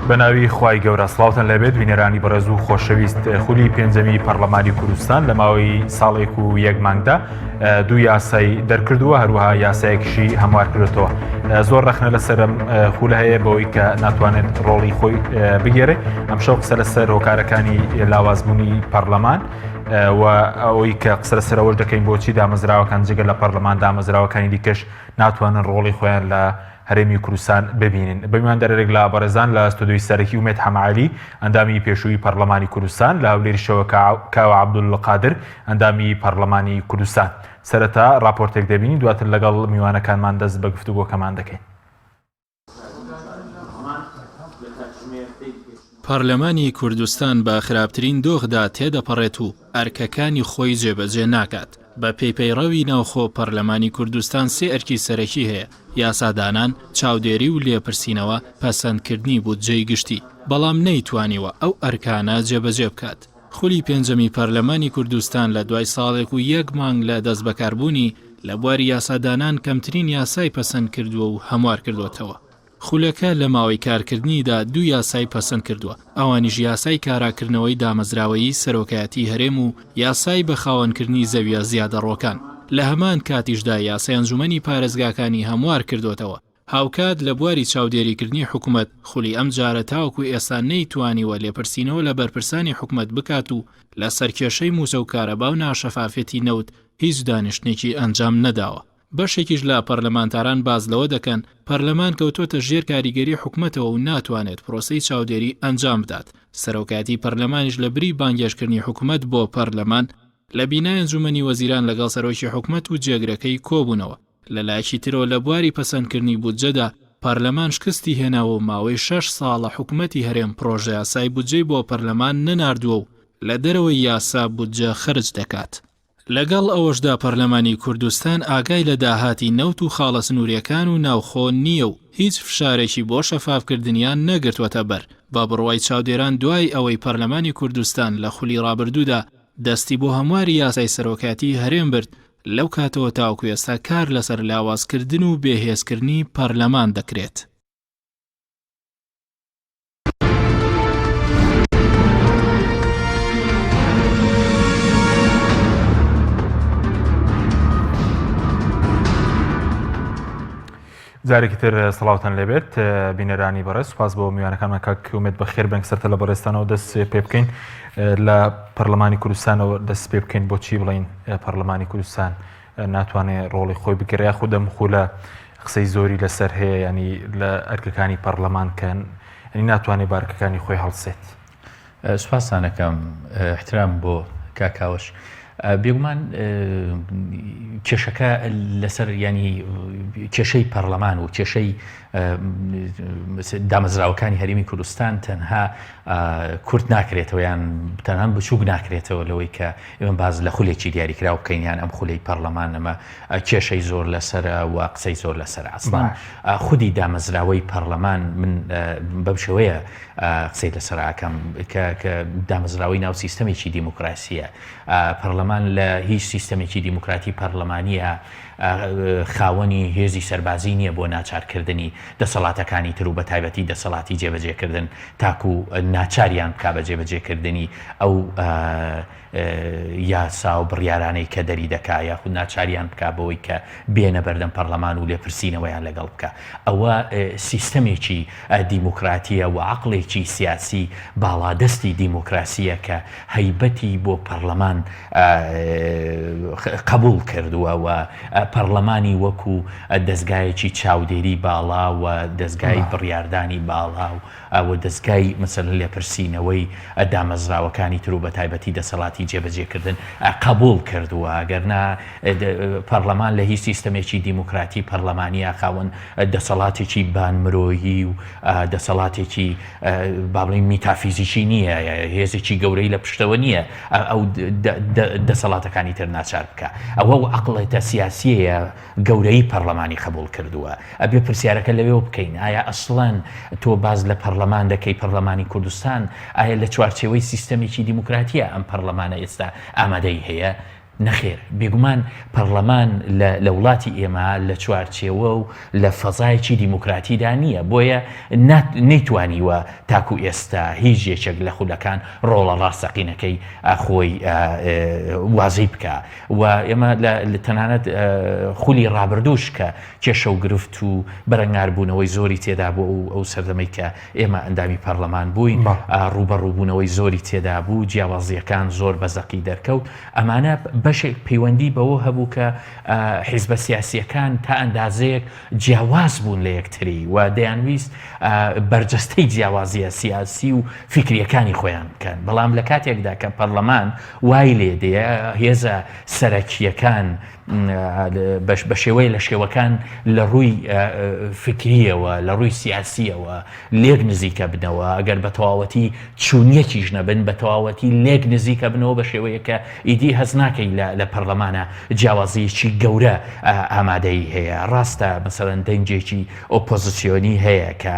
بەناوی خوای گەورە سڵاوتان لێبێت بینەرانی بەڕێز و خۆشەویست خولی پێنجەمی پەرلەمانی کوردستان لە ماوەی ساڵێک و یەک مانگدا دوو یاسای دەرکردووە هەروەها یاسایەکیشی هەموار کردێتەوە زۆر ڕەخنە لەسەرم خولە هەیە بەوەی کە ناتوانێت ڕۆڵی خۆی بگێرێ ئەمشەو قسە لەسەر هۆکارەکانی لاوازبوونی پەرلەمان و ئەوەی کە قسە لەسەرەوەش دەکەین بۆچی دامەزراوەکان جگە لە پەرلەمان دامەزراوەکانی دیکەش ناتوانن ڕۆڵی خۆیان لە هەرێمی کوردستان ببینن. بە میواندارێک لە بەڕێزان لە ستۆدیۆی سەرەکی ئومێد حەمەعەلی ئەندامی پێشووی پەڕلەمانی کوردستان، لە هەولێریشەوە کاوە عەبدولقادر ئەندامی پەڕلەمانی کوردستان. سەرەتا ڕاپۆرتێک دەبینین دواتر لەگەڵ میوانەکانمان دەست بە گفتوگۆکەمان دەکەین. پەرلەمانی کوردستان بە خراپترین دۆخدا تێدەپەڕێت و ئەرکەکانی خۆی جێبەجێ ناکات. بە پێی پەیڕەوی ناوخۆ پەرلەمانی کوردستان سێ ئەرکی سەرەکی هەیە، یاسادانان، چاودێری و لێپرسینەوە، پەسەندکردنی بودجەی گشتی، بەڵام نەیتوانیوە ئەو ئەرکانە جێبەجێ بکات. خولی پێنجەمی پەرلەمانی کوردستان لە دوای ساڵێک و یەک مانگ لە دەستبەکاربوونی، لە بواری یاسادانان کەمترین یاسای پەسەند کردووە و هەموار کردووەتەوە. خولەکە لە ماوەی کارکردنیدا دوو یاسای پەسەند کردووە، ئەوانیش یاسای کاراکردنەوەی دامەزراوەیی سەرۆکایەتی هەرێم و یاسای بەخاوەنکردنی زەویە زیادەڕۆکان، لە هەمان کاتیشدا یاسای ئەنجومەنی پارێزگاکانی هەموار کردۆتەوە. هاوکات لە بواری چاودێریکردنی حکومەت، خولی ئەمجارە تاوەکو ئێستا نەیتوانیوە لێپرسینەوە لە بەرپرسانی حکومەت بکات و لەسەر کێشەی موچە و کارەبا و ناشەفافیەتی نەوت هیچ دانیشتنێکی ئەنجام نەداوە. بەشێکیش لە پەرلەمانتاران باس لەوە دەکەن، پەرلەمان کەوتۆتە ژێر کاریگەری حکومەتەوە و ناتوانێت پرۆسەی چاودێری ئەنجام بدات، سەرۆکایەتی پەرلەمانیش لە بری بانگهێشتکردنی حکومەت بۆ پەرلەمان، لە بینای ئەنجومەنی وەزیران لەگەڵ سەرۆکی حکومەت و جێگرەکەی کۆبوونەوە. لە لایەکی ترەوە لە بواری پەسەندکردنی بودجەدا پەرلەمان شکستی هێناوە و ماوەی شەش ساڵە حکومەتی هەرێم پڕۆژەیاسای بودجەی بۆ پەرلەمان نەناردووە و لە دەرەوەی یاسا بودجە خەرج دەکات. لەگەڵ ئەوەشدا پەرلەمانی کوردستان ئاگای لە داهاتی نەوت و خاڵە سنوورییەکان و ناوخۆ نییە و هیچ فشارێکی بۆ شەفافکردنیان نەگرتووەتە بەر، بە بڕوای چاودێران دوای ئەوەی پەرلەمانی کوردستان لە خولی ڕابردوودا دەستی بۆ هەمواری یاسای سەرۆکایەتیی هەرێم برد، لەو کاتەوە تاوەکو ئێستا کار لەسەر لاوازکردن و بێهێزکردنی پەرلەمان دەکرێت. جارێکی تر سڵاوتان لێبێت بینەرانی بەڕێز سوپاس بۆ میوانەکانمان کاک ئومێد بەخێر بێن سەرتە لە بەڕێزتانەوە دەست پێ بکەین لە پەرلەمانی کوردستانەوە دەست پێ بکەین بۆچی بڵین پەرلەمانی کوردستان ناتوانێت ڕۆڵی خۆی بگرێ یاخود ئەم خولە قسەی زۆری لەسەر هەیە ینی لە ئەرکەکانی پەرلەمان کەن ینی ناتوانێت بارکەکانی خۆی هەڵسێت. سوپاستان ئەکەم احترام بۆ کاک کاوەش. بێگومان کێشەکە لەسەر ینی کێشەی پەرلەمان و کێشەی دامەزراوەکانی هەرێمی کوردستان تەنها کورت ناکرێتەوە یان تەنها بچووک ناکرێتەوە لەوەی کە ئێمە باز لە خولێکی دیاریکراو بکەین یان ئەم خولەی پەرلەمان ئەمە کێشەی زۆر لەسرە و قسەی زۆر لەسەر ئەسڵان خودی دامەزراوەی پەرلەمان من بەم شێوەیە قسەی لەسەر ئەکەم کە کە دامەزراوەی ناو سیستەمێکی دیموکراسیە پەرلەمان لە هیچ سیستەمێکی دیموکراتی پەرلەمانیە خاوەنی هێزی سەربازی نییە بۆ ناچارکردنی دەسەڵاتەکانی تر و بە تایبەتی دەسەڵاتی جێبەجێکردن تاکو ناچاریان بکا بە جێبەجێکردنی ئەو یاسا و بڕیارانەی کە دەری دەکا یاخود ناچاریان بکا بەوەی کە بێنە بەردەم پەرلەمان و لێپرسینەوەیان لەگەڵ بکا. ئەوە سیستەمێکی دیموکراتییە و عەقڵێکی سیاسی باڵادەستی دیموکراسییە کە هەیبەتی بۆ پەرلەمان قبوڵ کردووە و پەرلەمانی وەکو دەزگایەکی چاودێری باڵا و دەزگای بڕیاردانی باڵا و و دەزگای مەسەلەن لێپرسینەوەی دامەزراوەکانی تر و بەتایبەتی دەسەڵاتی جێبەجێکردن قبوڵ کردووە گەرنا پەرلەمان لە هیچ سیستەمێکی دیموکراتی پەرلەمانیە خاوەن دەسەڵاتێکی بان مرۆیی و دەسەڵاتێکی با بڵێین میتافیزیکی نییە هێزێکی گەورەی لە پشتەوە نییە ئەو دەسەڵاتەکانی تر ناچار بکە ئەوە و عقڵێتە سیاسیەیە گەورەی پەرلەمانی قبول کردووە ئەبێ پرسیارەکە لەوێوە بکەین ئایا ئەسڵەن تۆ باز لە پەرلەمان دەکەی پەرلەمانی کوردستان ئایا لە چوارچێوەی سیستەمێکی دیموکراتیە ئەم پەرلەمانە ئێستا ئامادەی هەیە؟ نەخێر، بێگومان پەڕلەمان لە لە وڵاتی ئێمە لە چوارچێوە و لە فەزایەکی دیموکراتیدا نییە، بۆیە نەیتوانیوە تاکو ئێستا هیچ یەکێک لە خولەکان ڕۆڵە ڕاستەقینەکەی خۆی وازەی بکا و ئێمە لە تەنانەت خولی ڕابردووش کە کێشە و گرفت و بەرەنگاربوونەوەی زۆری تێدا بوو ئەو ئەو سەردەمەی کە ئێمە ئەندامی پەرلەمان بووین ڕووبەڕووبوونەوەی زۆری تێدا بوو جیاوازییەکان زۆر بە زەقی دەرکەوت ئەمانە بەشێک پەیوەندی بەوە هەبوو کە حیزبە سیاسییەکان تا ئەندازەیەک جیاواز بوون لە یەکتری و دەیانویست بەرجەستەی جیاوازییە سیاسی و فیکرییەکانی خۆیان بکەن بەڵام لە کاتێکدا کە پەرلەمان وای لێ دێ هێزە سەرەکییەکان بە شێوەیە لە شێوەکان لە ڕووی فکریەوە لە ڕووی سیاسیەوە لێک نزیکە بنەوە ئەگەر بە تەواوەتی چوونیەکیش نەبن بە تەواوەتی لێک نزیکە بنەوە بە شێوەیە کە ئیدی هەست ناکەی لە پەرلەمانە جیاوازیەکی گەورە ئامادەی هەیە ڕاستە مەسەلەن دەنگێکی ئۆپۆزیسیۆنی هەیە کە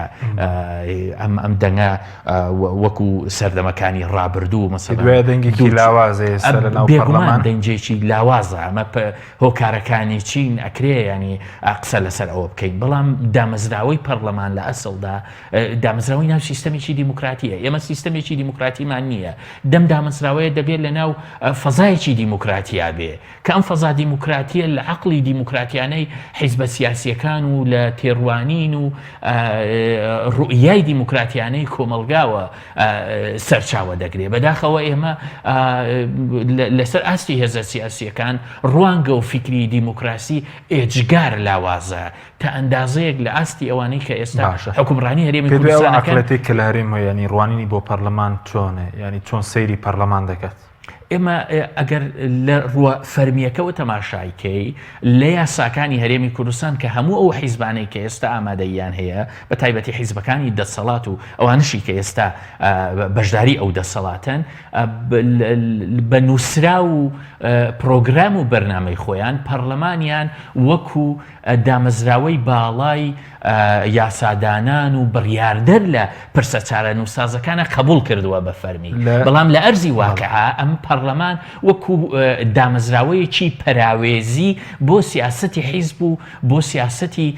ئەم ئەم دەنگە وەکو سەردەمەکانی ڕابردوو مەسەلەن دەنگێکی لاوازە ئێستا لە ناو پەرلەمان دەنگێکی لاوازە ئەمە هۆکارەکانی چین ئەکرێ ینی قسە لەسەر ئەوە بکەین بەڵام دامەزراوەی پەرلەمان لە ئەسڵدا دامەزراوەی ناو سیستەمێکی دیموکراتیە ئێمە سیستەمێکی دیموکراتیمان نییە دەم دامەزراوەیە دەبێت لە ناو فەزایەکی دیموکراتیا بێ کە ئەم فەزا دیموکراتیە لە عەقڵی دیموکراتیانەی حیزبە سیاسیەکان و لە تێڕوانین و ڕوئیای دیموکراتیانەی کۆمەڵگاوە سەرچاوە دەگرێ. بەداخەوە ئێمە لەسەر ئاستی هێزە سیاسیەکان ڕوانگە و فیکری دیموکراسی ئێجگار لاوازە تا ئەندازەیەک لە ئاستی ئەوانەی کە ئێستا حکومڕانی هەرێمی کوردستان ئەقڵێتێک کە لە هەرێم هەیە ینی ڕوانینی بۆ پەرلەمان چۆنە ینی چۆن سەیری پەرلەمان دەکات؟ ئێمە ئەگەر لە ڕووە فەرمییەکەوە تەماشای کەی لە یاساکانی هەرێمی کوردستان کە هەموو ئەو حیزبانەی کە ئێستا ئامادەییان هەیە بە تایبەتی حیزبەکانی دەسەڵات و ئەوانشی کە ئێستا بەشداری ئەو دەسەڵاتەن بە نووسراو و پرۆگرام و بەرنامەی خۆیان پەرلەمانیان وەکو دامەزراوەی باڵای یاسادانان و بڕیاردەر لە پرسە چارەنووسسازەکانە قبوڵ کردووە بە فەرمی، بەڵام لە ئەرزی واقیع ئەم پەڕلەمان وەکو دامەزراوەیەکی پەراوێزی بۆ سیاسەتی حیزب و بۆ سیاسەتی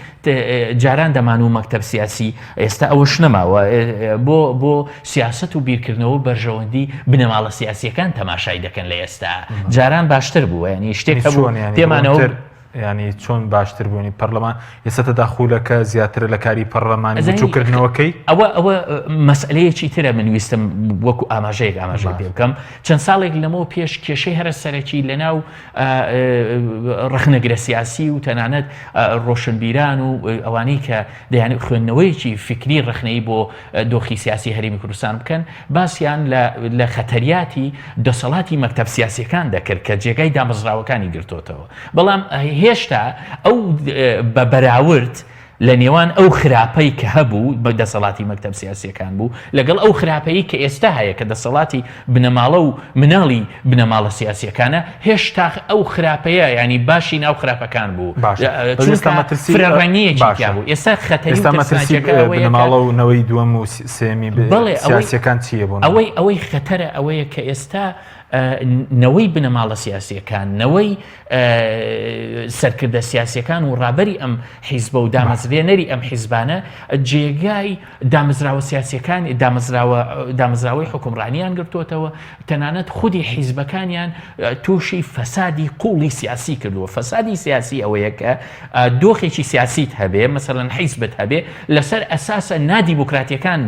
جاران دەمان و مەکتەب سیاسی ئێستا ئەوەش نەماوە بۆ بۆ سیاسەت و بیرکردنەوە و بەرژەوەندی بنەماڵە سیاسیەکان تەماشای دەکەن لە ئێستا جاران باشتر بوو ینی شتێک هەبوو پێمانەوە یانی چۆن باشتر بوونی پەرلەمان ئێستا تەداخولەکە زیاترە لە کاری پەرلەمانی بچووکردنەوەکەی ئەوە ئەوە مەسئلەیەکی ترە من ویستم وەکو ئاماژەیەک ئاماژەی پێ بکەم چەند ساڵێک لەمەوە پێش کێشەی هەرە سەرەکی لە ناو ڕەخنەگرە سیاسی و تەنانەت ڕۆشنبیران و ئەوانەی کە دەیان خوێندنەوەیەکی فکری ڕەخنەی بۆ دۆخی سیاسی هەرێمی کوردستان بکەن باسیان لە خەتەریاتی دەسەڵاتی مەکتەب سیاسیەکان دەکرد کە جێگای دامەزراوەکانی گرتۆتەوە بەڵام هێشتا ئەو بە بەراورد لە نێوان ئەو خراپەی کە هەبوو بە دەسەڵاتی مەکتەب سیاسیەکان بوو لەگەڵ ئەو خراپەی کە ئێستا هەیە کە دەسەڵاتی بنەماڵە و مناڵی بنەماڵە سیاسیەکانە هێشتا ئەو خراپەیە ینی باشی ناو خراپەکان بوو چونکە فرەڕەنگیەکی تیا بوو ئێستا خەتەری و ترسناکیەکە ئەوەیە کە بنەماڵە و نەوەی دووەم و سێمی بەڵێ ئەوەی سیاسیەکان چییە بۆ ئەوەی ئەوەی خەتەرە ئەوەیە کە ئێستا نەوەی بنەماڵە سیاسیەکان نەوەی سەرکردە سیاسیەکان و ڕابەری ئەم حیزبە و دامەزرێنەری ئەم حیزبانە جێگای دامەزراوە سیاسیەکان دامەزراوە دامەزراوەی حکومڕانیان گرتووەتەوە تەنانەت خودی حیزبەکانیان تووشی فەسادی قوڵی سیاسی کردووە فەسادی سیاسی ئەوەیە کە دۆخێکی سیاسیت هەبێ مەسەلەن حیزبت هەبێ لەسەر ئەساسە نادیموکراتیەکان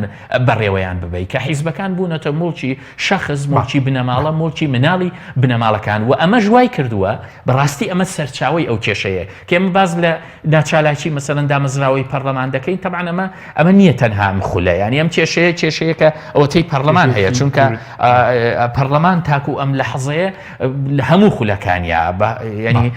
بەڕێوەیان ببەی کە حیزبەکان بوونەتە موڵکی شەخس موڵکی بنەماڵە موڵکی مناڵی بنەماڵەکان و ئەمەش وای کردووە بەڕاستی ئەمە سەرچاوەی ئەو کێشەیە کە ئێمە باس لە ناچالاکی مەسەلەن دامەزراوەی پەرلەمان دەکەین تەبعەن ئەمە ئەمە نییە تەنها ئەم خولە یانی ئەم کێشەیە کێشەیەکە ئەوەتەی پەرلەمان هەیە چونکە پەرلەمان تاکو ئەم لەحەزەیە لە هەموو خولەکانیا ینی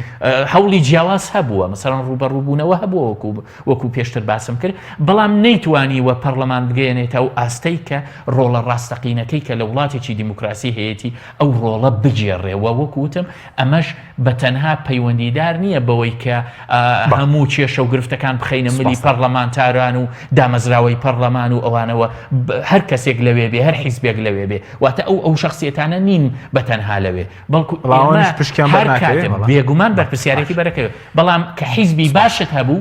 هەوڵی جیاواز هەبووە مەسەلەن ڕووبەڕووبوونەوە هەبووە وەکو وەکو پێشتر باسم کرد بەڵام نەیتوانیوە پەرلەمان بگەیەنێتە ئەو ئاستەی کە ڕۆڵە ڕاستەقینەکەی کە لە وڵاتێکی دیموکراسی هەیەی ئەو. ئەو ڕۆڵە بگێڕێ و وەکو وتم ئەمەش بە تەنها پەیوەندیدار نییە بەوەی کە هەموو کێشە و گرفتەکان بخەینە ملی پەرلەمانتاران و دامەزراوەی پەرلەمان و ئەوانەوە هەر کەسێک لەوێ بێ هەر حیزبێک لەوێ بێ واتە ئەو ئەو شخصیەتانە نین بە تەنها لەوێ بەڵکو پشکیان بێگومان بەرپرسیارێتی بەرەکەوێت بەڵام کە حیزبی باشت هەبوو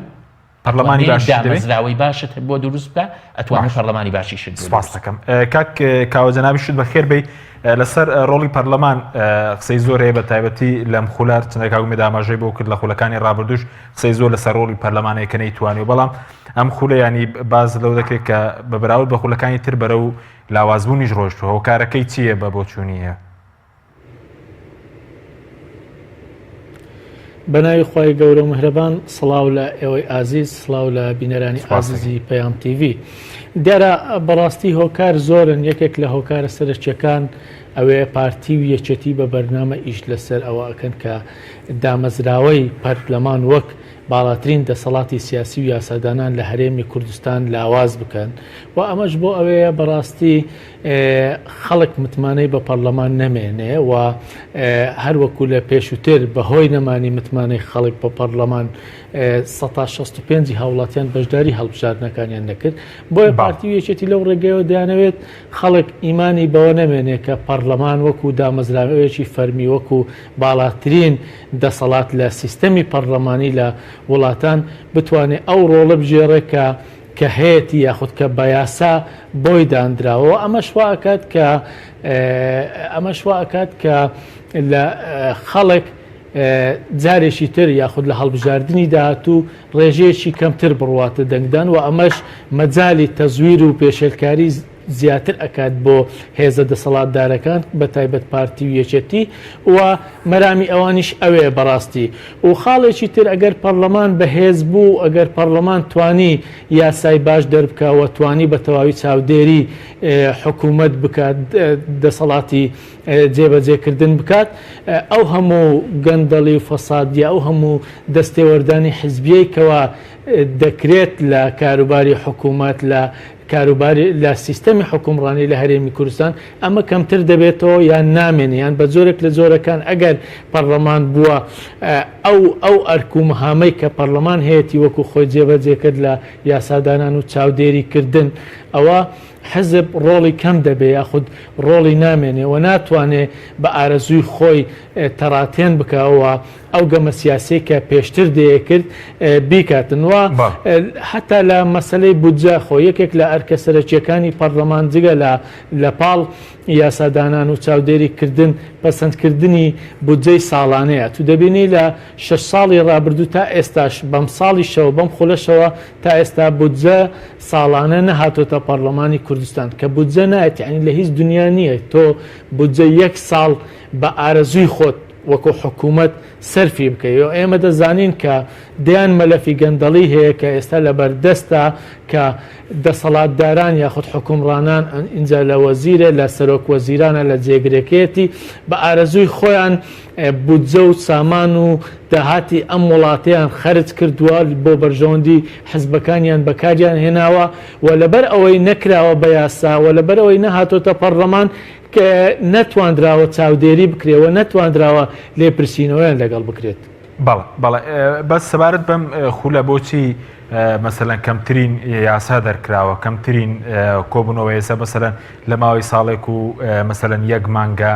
پەرلەمانی باش دامەزراوەی باشت بۆ دروست بکە ئەتوانێت پەرلەمانی باشیشت سپاس دەکەم کاک کاوە جەنابیشت بەخێر بێی لەسەر ڕۆڵی پەرلەمان قسەی زۆر هەیە بە تایبەتی لەم خولار چنە کاک ئومێد ئاماژەی بۆ کرد لە خولەکانی ڕابردوش قسەی زۆر لەسەر ڕۆڵی پەرلەمانەیە کە نەیتوانی بەڵام ئەم خولە ینی باز لەو دەکرێت کە بە بەراورد بە خولەکانی تر بەرەو لاوازبوونیش ڕۆشتووە هۆکارەکەی چییە بە بۆچوونیە؟ بەناوی خوای گەورە و میهرەبان سڵاو لە ئێوەی ئازیز سڵاو لە بینەرانی ئازیزی پەیام تیڤی دیارە بەڕاستی هۆکار زۆرن یەکێک لە هۆکارە سەرەکیەکان ئەوەیە پارتی و یەکێتی بە بەرنامە ئیش لەسەر ئەوە ئەکەن کە دامەزراوەی پەرلەمان وەک باڵاترین دەسەڵاتی سیاسی و یاسادانان لە هەرێمی کوردستان لاواز بکەن و ئەمەش بۆ ئەوەیە بەڕاستی خەڵک متمانەی بە پەڕلەمان نەمێنێ و هەر وەکو لە پێشووتر بە هۆی نەمانی متمانەی خەڵک بە پەڕلەمان 65 هاوڵاتیان بەشداری هەڵبژاردنەکانیان نەکرد بۆیە پارتی و یەکێتی لەو ڕێگەیەوە دەیانەوێت خەڵک ئیمانی بەوە نەمێنێ کە پەڕلەمان وەکو دامەزراوەیەکی فەرمی وەکو باڵاترین دەسەڵات لە سیستەمی پەڕلەمانی لە وڵاتان بتوانێت ئەو ڕۆڵە بگێڕێ کە کە هەیەتی یاخود کە بە یاسا بۆی داندراوە و ئەمەش وا ئەکات کە ئەمەش وا ئەکات کە لە خەڵک جارێکی تر یاخود لە هەڵبژاردنی داهاتوو ڕێژەیەکی کەمتر بڕواتە دەنگدان و ئەمەش مەجالی تەزویر و پێشێلکاری زیاتر ئەکات بۆ هێزە دەسەڵاتدارەکان بە تایبەت پارتی و یەکێتی و مەرامی ئەوانیش ئەوەیە بەڕاستی و خاڵێکی تر ئەگەر پەڕلەمان بەهێز بوو ئەگەر پەڕلەمان توانی یاسای باش دەربکا و توانی بە تەواوی چاودێری حکوومەت بکات دەسەڵاتی جێبەجێکردن بکات ئەو هەموو گەندەڵی و فەسادیە ئەو هەموو دەستێوەردانی حزبیەی کەوا دەکرێت لە کاروباری حکوومەت لە کاروباری لە سیستەمی حوکمڕانی لە هەرێمی کوردستان ئەمە کەمتر دەبێتەوە یان نامێنێ یان بە جۆرێک لە جۆرەکان ئەگەر پەڕلەمان بووە ئەو ئەو ئەرک و مهامەی کە پەڕلەمان هەیەتی وەکو خۆی جێبەجێ کرد لە یاسادانان و چاودێری کردن ئەوە حزب ڕۆڵی کەم دەبێ یاخود ڕۆڵی نامێنێ و ناتوانێ بە ئارەزووی خۆی تەڕاتێن بکا و ئەو گەمە سیاسیەی کە پێشتر دەیەکرد بیکاتن و حتا لە مەسەلەی بودجە خۆ یەکێک لە ئەرکە سەرەکیەکانی پەرلەمان جگە لە لە پاڵ یاسادانان و چاودێری کردن پەسەندکردنی بودجەی ساڵانەیە تو دەبینی لە شەش ساڵی ڕابردوو تا ئێستاش بەم ساڵیشەوە بەم خولەشەوە تا ئێستا بودجە ساڵانە نەهاتۆتە پەرلەمانی کوردستان کە بودجە نایەت یعنی لە هیچ دنیا نییە تۆ بودجە یەک ساڵ بە ئارەزووی خۆت وەکو حکومەت سەرفی بکەی و ئێمە دەزانین کە دەیان مەلەفی گەندەڵی هەیە کە ئێستا لەبەردەستە کە دەسەڵاتداران یاخود حکومڕانان ئینجا لە وەزیرە لە سەرۆک وەزیرانە لە جێگرەکەیەتی بە ئارەزووی خۆیان بودجە و سامان و داهاتی ئەم وڵاتەیان خەرج کردووە بۆ بەرژەوەندی حزبەکانیان بەکاریان هێناوە و لەبەر ئەوەی نەکراوە بە یاسا و لەبەر ئەوەی نەهاتۆتە پەڕلەمان کە نەتواندراوە چاودێری بکرێ و نەتواندراوە لێپرسینەوەیان لەگەڵ بکرێت. بەڵێ بەڵێ بەس سەبارەت بەم خولە بۆچی مەسەلەن کەمترین یاسا دەرکراوە کەمترین کۆبوونەوە ئێستا مەسەلەن لە ماوەی ساڵێک و مەسەلەن یەک مانگە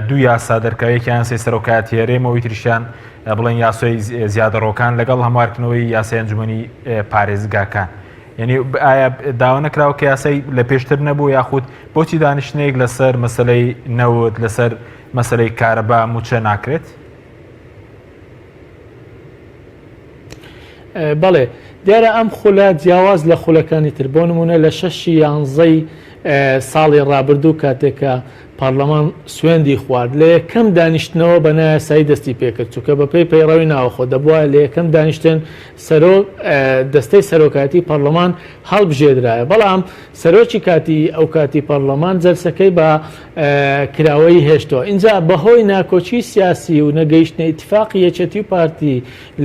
دوو یاسا دەرکراوە یەکیان یاسای سەرۆکایەتی هەرێم و تریشیان بڵێن یاسای زیادەڕۆکان لەگەڵ هەموارکردنەوەی یاسای ئەنجومەنی پارێزگاکان یعنی ئایا داوا نەکراوە کە یاسای لە پێشتر نەبوو یاخود بۆچی دانیشتنێک لەسەر مەسلەی نەوت لەسەر مەسلەی کارەبا موچە ناکرێت؟ بەڵێ دیارە ئەم خولە جیاواز لە خولەکانی تر بۆ نمونە لە شەشی یانزەی ساڵی ڕابردوو کاتێکە پەڕلەمان سوێندی خوارد، لە یەکەم دانیشتنەوە بە نایاسایی دەستی پێکرد، چونکە بەپێی پەیڕەوی ناوەخۆ دەبوایە لە یەکەم دانیشتن سەرۆک دەستەی سەرۆکایەتی پەڕلەمان هەڵبژێردرایە، بەڵام سەرۆکی کاتی ئەوکاتی پەڕلەمان جەلسەکەی بە کراوەیی هێشتەوە، ئینجا بەهۆی ناکۆکی سیاسی و نەگەیشتنە ئیتفاقی یەکێتی و پارتی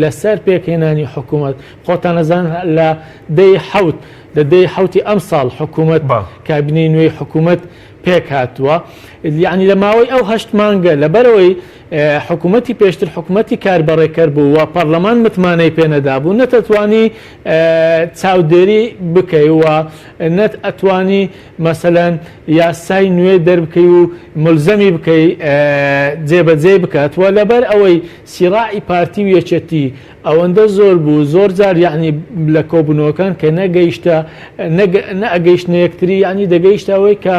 لەسەر پێکهێنانی حکوومەت، خۆتان ئەزانن لە دەی حەوت لە دەی حەوتی ئەمساڵ حکوومەت کابینەی نوێی حکوومەت. پێک هاتووە یعنی لە ماوەی ئەو هەشت مانگە لەبەرەوەی حکوومەتی پێشتر حکوومەتی کاربەڕێکەر بوو و پەرلەمان متمانەی پێنەدابوو نەتەتوانی چاودێری بکەی و نەت ئەتوانی مەسەلەن یاسای نوێ دەربکەی و ملزەمی بکەی جێبەجێی بکات و لەبەر ئەوەی سیراعی پارتی و یەکێتی ئەوەندە زۆر بوو زۆر جار یعنی لە کۆبوونەوەکان کە نەگەیشتە نەئەگەیشتنە یەکتری یعنی دەگەیشتە ئەوەی کە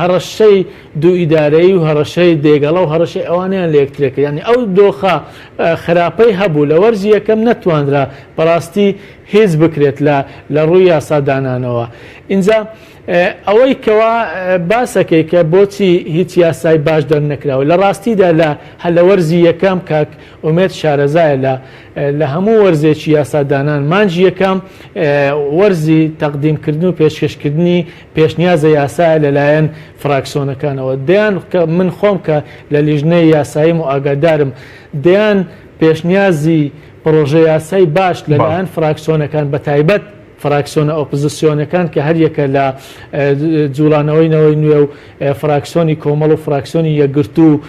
هەڕەشەی دوو ئیدارەیی و هەڕەشەی دێگەڵە و هەڕەشەی ئەوانیان لە یەکترێک یعنی ئەو دۆخە خراپەی هەبوو لە وەرزی یەکەم نەتوانرا بەڕاستی هیچ بکرێت لە لە ڕووی یاسادانانەوە ئینجا ئەوەی کەوا باسەکەی کە بۆچی هیچ یاسای باش دەرنەکراوە لە ڕاستیدا لە هەر لە وەرزی یەکەم کاک ئومێد شارەزایە لە لە هەموو وەرزێکی یاسادانان مانگی یەکەم وەرزی تەقدیمکردن و پێشکەشکردنی پێشنیازە یاسایە لەلایەن فراکسۆنەکانەوە دەیان من خۆم کە لە لیژنەی یاساییم و ئاگادارم دەیان پێشنیازی پڕۆژە یاسای باش لەلایەن فراکسۆنەکان بەتایبەت فراکسۆنە ئۆپزسیۆنەکان کە هەریەکە لە جوڵانەوەی نەوەی نوێ و فراکسۆنی کۆمەڵ و فراکسۆنی یەکگرتوو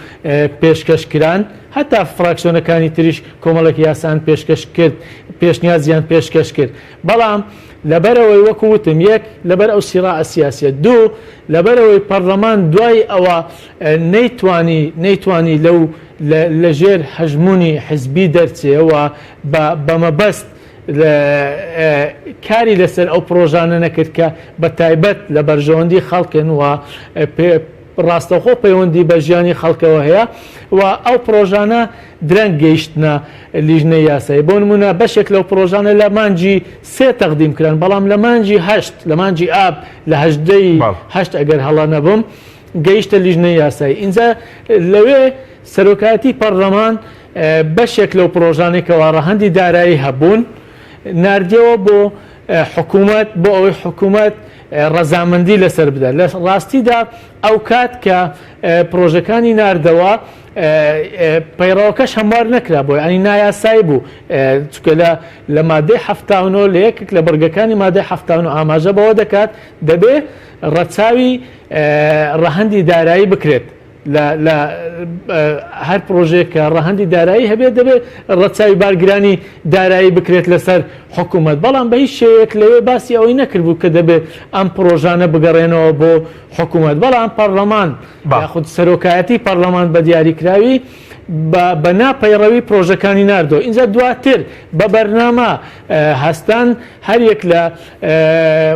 پێشکەش کران، هەتا فراکسۆنەکانی تریش کۆمەڵێک یاسایان پێشکەش کرد، پێشنیازیان پێشکەش کرد. بەڵام لەبەرئەوەی وەکو وتم یەک لەبەر ئەو سیراعە سیاسیە، دوو لەبەرئەوەی پەرلەمان دوای ئەوە نەیتوانی نەیتوانی لەو لەژێر هەژموونی حزبی دەرچێ و بە مەبەست کاری لەسەر ئەو پڕۆژانە نەکرد کە بە تایبەت لە بەرژەوەندی خەڵکن و ڕاستەوخۆ پەیوەندی بە ژیانی خەڵکەوە هەیە و ئەو پڕۆژانە درەنگ گەیشتنە لیژنەی یاسایی بۆ نمونە بەشێک لەو پڕۆژانە لە مانگی سێ تەقدیم کران بەڵام لە مانگی هەشت لە مانگی ئاب لە هەژدەی هەشت ئەگەر هەڵە نەبم گەیشتە لیژنەی یاسایی ئینجا لەوێ سەرۆکایەتی پەرلەمان بەشێک لەو پڕۆژانەی کەوا ڕەهەندی دارایی هەبوون ناردیەوە بۆ حکوومەت بۆ ئەوەی حکوومەت ڕەزامەندی لەسەر بدات لە ڕاستیدا ئەو کات کە پرۆژەکانی ناردەوە پەیڕەوەکەش هەموار نەکرا بۆی ئەنی نایاسایی بوو چکە لە لە مادەی 79 لە یەکێک لە بڕگەکانی مادەی 79 ئاماژە بەوە دەکات دەبێ ڕەچاوی ڕەهەندی دارایی بکرێت لە لە هەر پرۆژەیەک کە ڕەهەندی دارایی هەبێت دەبێت ڕەچاوی بارگرانی دارایی بکرێت لەسەر حکوومەت بەڵام بە هیچ شێوەیەک لەوێ باسی ئەوەی نەکردبوو کە دەبێت ئەم پرۆژانە بگەڕێنەوە بۆ حکوومەت بەڵام پەرلەمان یاخود سەرۆکایەتی پەرلەمان بە دیاریکراوی بە نا پەیڕەوی پرۆژەکانی ناردەوە ئینجا دواتر بە بەرنامە هەستان هەریەک لە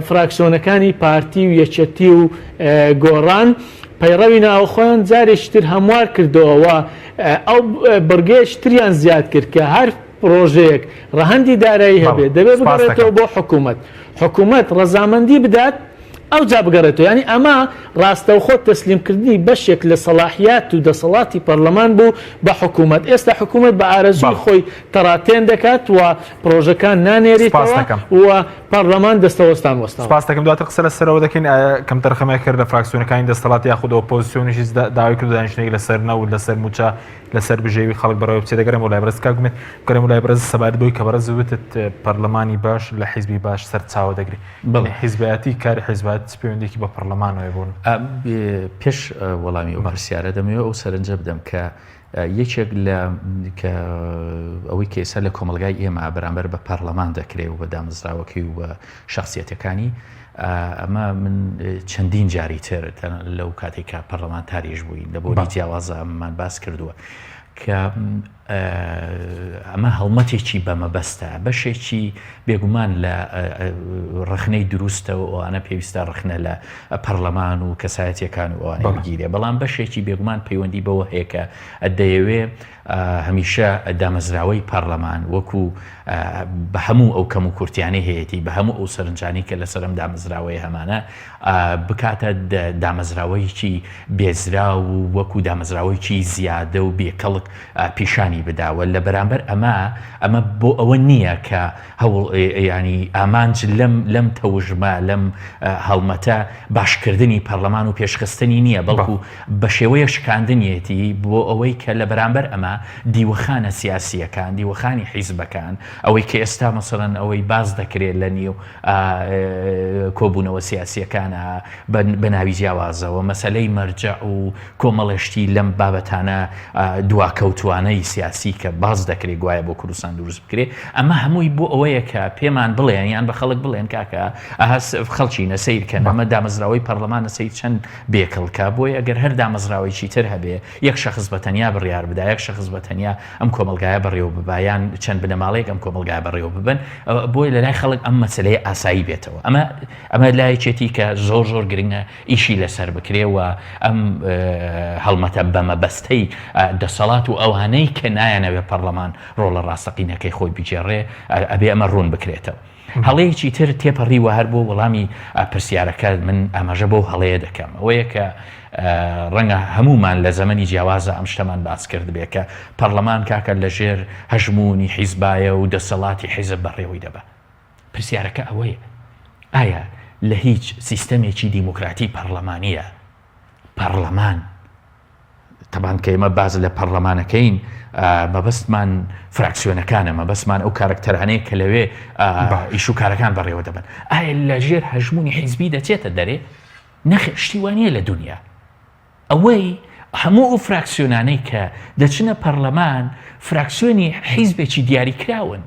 فراکسیۆنەکانی پارتی و یەکێتی و گۆڕان پەیڕەوی ناوەخۆیان جارێکی تر هەموار کردەوە و ئەو بڕگەیەکی تریان زیاد کرد کە هەر پڕۆژەیەک ڕەهەندی دارایی هەبێت دەبێت بگەڕێتەوە بۆ حکوومەت، حکوومەت ڕەزامەندی بدات ئەوجا بگەڕێتەوە، یانی ئەمە ڕاستەوخۆ تەسلیمکردنی بەشێک لە سەڵاحیات و دەسەڵاتی پەرلەمان بوو بە حکوومەت، ئێستا حکوومەت بە ئارەزووی خۆی تەڕاتێن دەکات و پڕۆژەکان نانێریتەوە و پەڕلەمان دەستەوەستان وەستاوە. سپاست دەکەم دواتر قسە لەسەرەوە دەکەین ئایا کەمتەرخەمێک کرد لە فراکسیۆنەکانی دەستەڵات یاخود ئۆپۆزیسیۆنیش هیچ داوای کرد دانیشتنێک لەسەر نەوت لەسەر مووچە لەسەر بژێوی خەڵک بەڕێوە بچێت دەگەرم بۆ لای بەڕێز کاک ئومێد بگەرم بۆ لای بەڕێز سەبارەت بەوەی کە بەڕێز وتت پەرلەمانی باش لە حیزبی باش سەرچاوە دەگرێت بەڵێ. حیزبایەتی کاری حیزبایەتی چ پەیوەندیەکی بە پەرلەمانەوە بۆ پێش وەڵامی ئەو پرسیارە دەمەوێت ئەو سەرنجە بدەم کە یەکێک لە کە ئەوەی کە ئێستا لە کۆمەڵگای ئێمە بەرامبەر بە پەرلەمان دەکرێ و بە دامەزراوەکەی و بە شخصیەتەکانی ئەمە من چەندین جاری تر لەو کاتێک کە پەرلەمانتاریش بووین لە بۆنی جیاوازە ئەممان باس کردووە کە ئەمە هەڵمەتێکی بە مەبەستە، بەشێکی بێگومان لە ڕەخنەی دروستە و ئەوانە پێویستە ڕەخنە لە پەرلەمان و کەسایەتیەکان و ئەوانە بگیرێ، بەڵام بەشێکی بێگومان پەیوەندی بەوە هەیە کە دەیەوێ هەمیشە دامەزراوەی پەرلەمان وەکو بە هەموو ئەو کەم و کورتیانەی هەیەتی، بە هەموو ئەو سەرنجانەی کە لەسەر ئەم دامەزراوەیە هەمانە بکاتە دامەزراوەیەکی بێزراو و وەکو دامەزراوەیەکی زیادە و بێکەڵک. پیشانی بدا و لە بەرامبەر ئەمە ئەمە بۆ ئەوە نییە کە هەوڵ یانی ئامانج لەم لەم تەوژمە لەم هەڵمەتە باشکردنی پەرلەمان و پێشخستنی نییە بەڵکو بە شێوەیەک شکاندنیەتی بۆ ئەوەی کە لە بەرامبەر ئەمە دیوەخانە سیاسییەکان دیوەخانی حیزبەکان ئەوەی کە ئێستا مەسەلەن ئەوەی باس دەکرێت لە نیو کۆبوونەوە سیاسییەکانە بە ناوی جیاوازەوە مەسەلەی مەرجەع و کۆمەڵێ شتی لەم بابەتانە دواکەوتوانەی سیاسی کە باس دەکرێت گوایە بۆ کوردستان دروست بکرێ ئەمە هەمووی بۆ ئەوەیە کە پێمان بڵێن یان بە خەڵک بڵێن کاکە ئەها خەڵکینە سەیر کەن ئەمە دامەزراوەی پەرلەمانە سەیر چەند بێکەڵکە بۆیە ئەگەر هەر دامەزراوەیەکی تر هەبێ یەک شەخس بە تەنیا بڕیار بدا یەک شەخس بە تەنیا ئەم کۆمەڵگایە بەڕێوە ببا یان چەند بنەماڵەیەک ئەم کۆمەڵگایە بەڕێوە ببەن بۆیە لەلای خەڵک ئەم مەسەلەیە ئاسایی بێتەوە ئەمە ئەمە لایەکێتی کە زۆر زۆر گرنگە ئیشی لەسەر بکرێ و ئەم هەڵمەتە بەمەبەستەی دەسەڵات و ئەوانەی کە نایانەوێ پەڕلەمان ڕۆڵە ڕاستەقینەکەی خۆی بگێڕێ ئەبێ ئەمە ڕوون بکرێتەوە. هەڵەیەکی تر تێپەڕیوە هەر بۆ وەڵامی پرسیارەکە من ئاماژە بەو هەڵەیە دەکەم ئەوەیە کە ڕەنگە هەمومان لە زەمەنی جیاوازە ئەم شتەمان باس کردبێ کە پەرلەمان کاکە لەژێر هەژموونی حیزبایە و دەسەڵاتی حیزب بەڕێوەی دەبا. پرسیارەکە ئەوەیە ئایا لە هیچ سیستەمێکی دیموکراتی پەڕلەمانییە پەڕلەمان تەبان کە ئێمە باس لە پەڕلەمانەکەین مەبەستمان فراکسیۆنەکانە مەبەستمان ئەو کارەکتەرانەیە کە لەوێ ئیش و کارەکان بەڕێوە دەبن ئایا لە ژێر هەژمونی حیزبی دەچێتە دەرێ نەخێر شتی وا نییە لە دنیا ئەوەی هەموو ئەو فراکسیۆنانەی کە دەچنە پەرلەمان فراکسیۆنی حیزبێکی دیاریکراون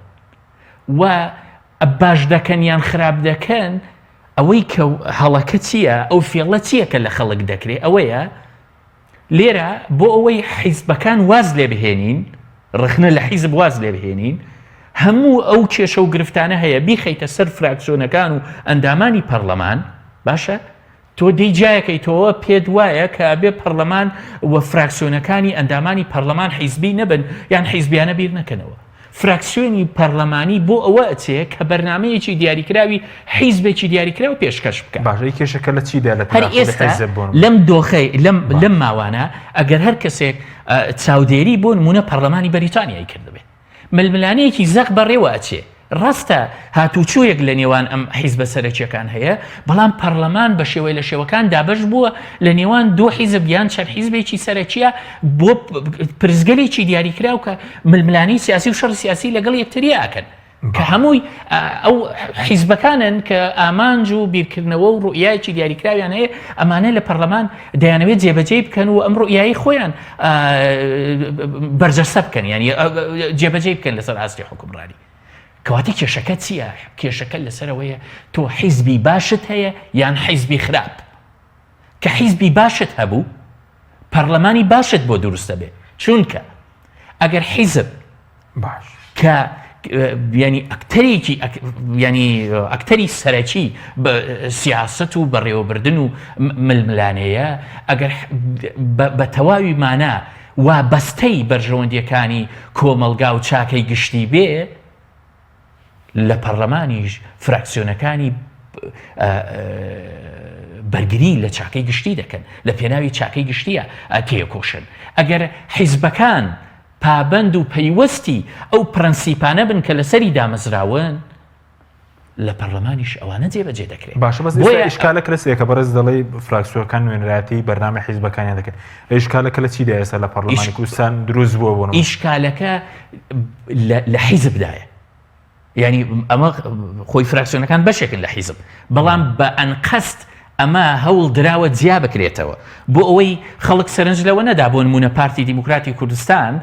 و باش دەکەن یان خراپ دەکەن ئەوەی کە هەڵەکە چییە ئەو فێڵە چییە کە لە خەڵک دەکرێ ئەوەیە لێرە بۆ ئەوەی حیزبەکان واز لێ بهێنین ڕخنە لە حیزب واز لێ بهێنین هەموو ئەو کێشە و گرفتانە هەیە بیخەیتە سەر فراکسیۆنەکان و ئەندامانی پەرلەمان باشە تۆ دێی جیایەکەیتەوە پێت وایە کە ئەبێ پەڕلەمان و فراکسیۆنەکانی ئەندامانی پەڕلەمان حیزبی نەبن یان حیزبیانە بیر نەکەنەوە. فراکسیۆنی پەڕلەمانی بۆ ئەوە ئەچێ کە بەرنامەیەکی دیاریکراوی حیزبێکی دیاریکراو پێشکەش بکا. باشە ئی کێشەکە لە چیدایە لە هەر تەداخولی ئێستا حیزب بۆ نمونە؟ لەم دۆخەی لەم باش. لەم ماوانە ئەگەر هەر کەسێک چاودێری بۆ نمونە پەڕلەمانی بەریتانیای کردبێ ململانێیەکی زەق بەڕێوە ئەچێ. ڕاستە هاتوچۆیەک لە نێوان ئەم حیزبە سەرەکیەکان هەیە، بەڵام پەڕلەمان بە شێوەی لە شێوەکان دابەش بووە لە نێوان دوو حیزب یان چەند حیزبێکی سەرەکیە بۆ پرسگەلێکی دیاریکراو کە ململانێی سیاسی و شەڕی سیاسی لەگەڵ یەکتریا ئەکەن. کە هەمووی ئەو حیزبەکانن کە ئامانج و بیرکردنەوە و ڕوئیایەکی دیاریکراویان هەیە ئەمانە لە پەرلەمان دەیانەوێت جێبەجێی بکەن و ئەم ڕوئیایی خۆیان بەرجەستە بکەن یعنی جێبەجێی بکەن لەسەر ئاستی حکومڕانی کەواتە کێشەکە چییە؟ کێشەکە لەسەرەوەیە تۆ حیزبی باشت هەیە یان حیزبی خراپ کە حیزبی باشت هەبوو پەرلەمانی باشت بۆ دروست دەبێت چونکە ئەگەر حیزب باش کە ینی ئەکتەرێکی ینی ئەکتەری سەرەکی سیاست و بەڕێوەبردن و ململانێیە ئەگەر بە تەواوی مانا وابەستەی بەرژەوەندیەکانی کۆمەڵگا و چاکەی گشتی بێ لە پەڕلەمانیش فراکسیۆنەکانی بەرگری لە چاکەی گشتی دەکەن لە پێناوی چاکەی گشتیە تێکۆشن ئەگەر حیزبەکان پابەند و پەیوەستی ئەو پرەنسیپانە بن کە لەسەری دامەزراون لە پەرلەمانیش ئەوانە جێبەجێ دەکرێت. باشە بەس ئێستا ئیشکالەکە لە چییە کە بەڕێز دەڵێی فراکسیۆنەکان نوێنەرایەتی بەرنامەی حیزبەکانیان دەکەن ئیشکالەکە لە چیدا ئێستا لە پەرلەمانی کوردستان دروست بووە بۆ نموونە؟ ئیشکالەکە لە حیزبدایە یعنی ئەمە خۆی فراکسیۆنەکان بەشێکن لە حیزب بەڵام بە ئەنقەست ئەمە هەوڵ دراوە جیا بکرێتەوە بۆ ئەوەی خەڵک سەرنج لەوە نەدا بۆ نمونە پارتی دیموکراتی کوردستان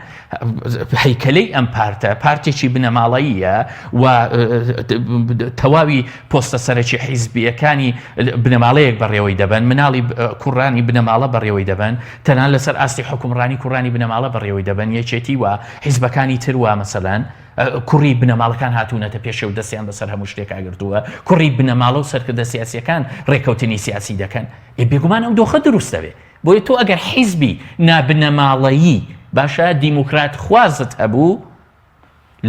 هەیکەلەی ئەم پارتە پارتێکی بنەماڵەییە و تەواوی پۆستە سەرەکی حیزبیەکانی بنەماڵەیەک بەڕێوەی دەبەن مناڵی کوڕانی بنەماڵە بەڕێوەی دەبەن تەنان لەسەر ئاستی حکومڕانی کوڕانی بنەماڵە بەڕێوەی دەبەن یەکێتی و حیزبەکانی تر وا مەسەلەن کوڕی بنەماڵەکان هاتوونەتە پێشێ و دەستیان بەسەر هەموو شتێکا گرتووە، کوڕی بنەماڵە و سەرکردە سیاسییەکان ڕێککەوتنی سیاسی دەکەن، ئێ بێگومان ئەم دۆخە دروست دەبێ. بۆیە تۆ ئەگەر حیزبی نابنەماڵەیی، باشە دیموکراتخوازت هەبوو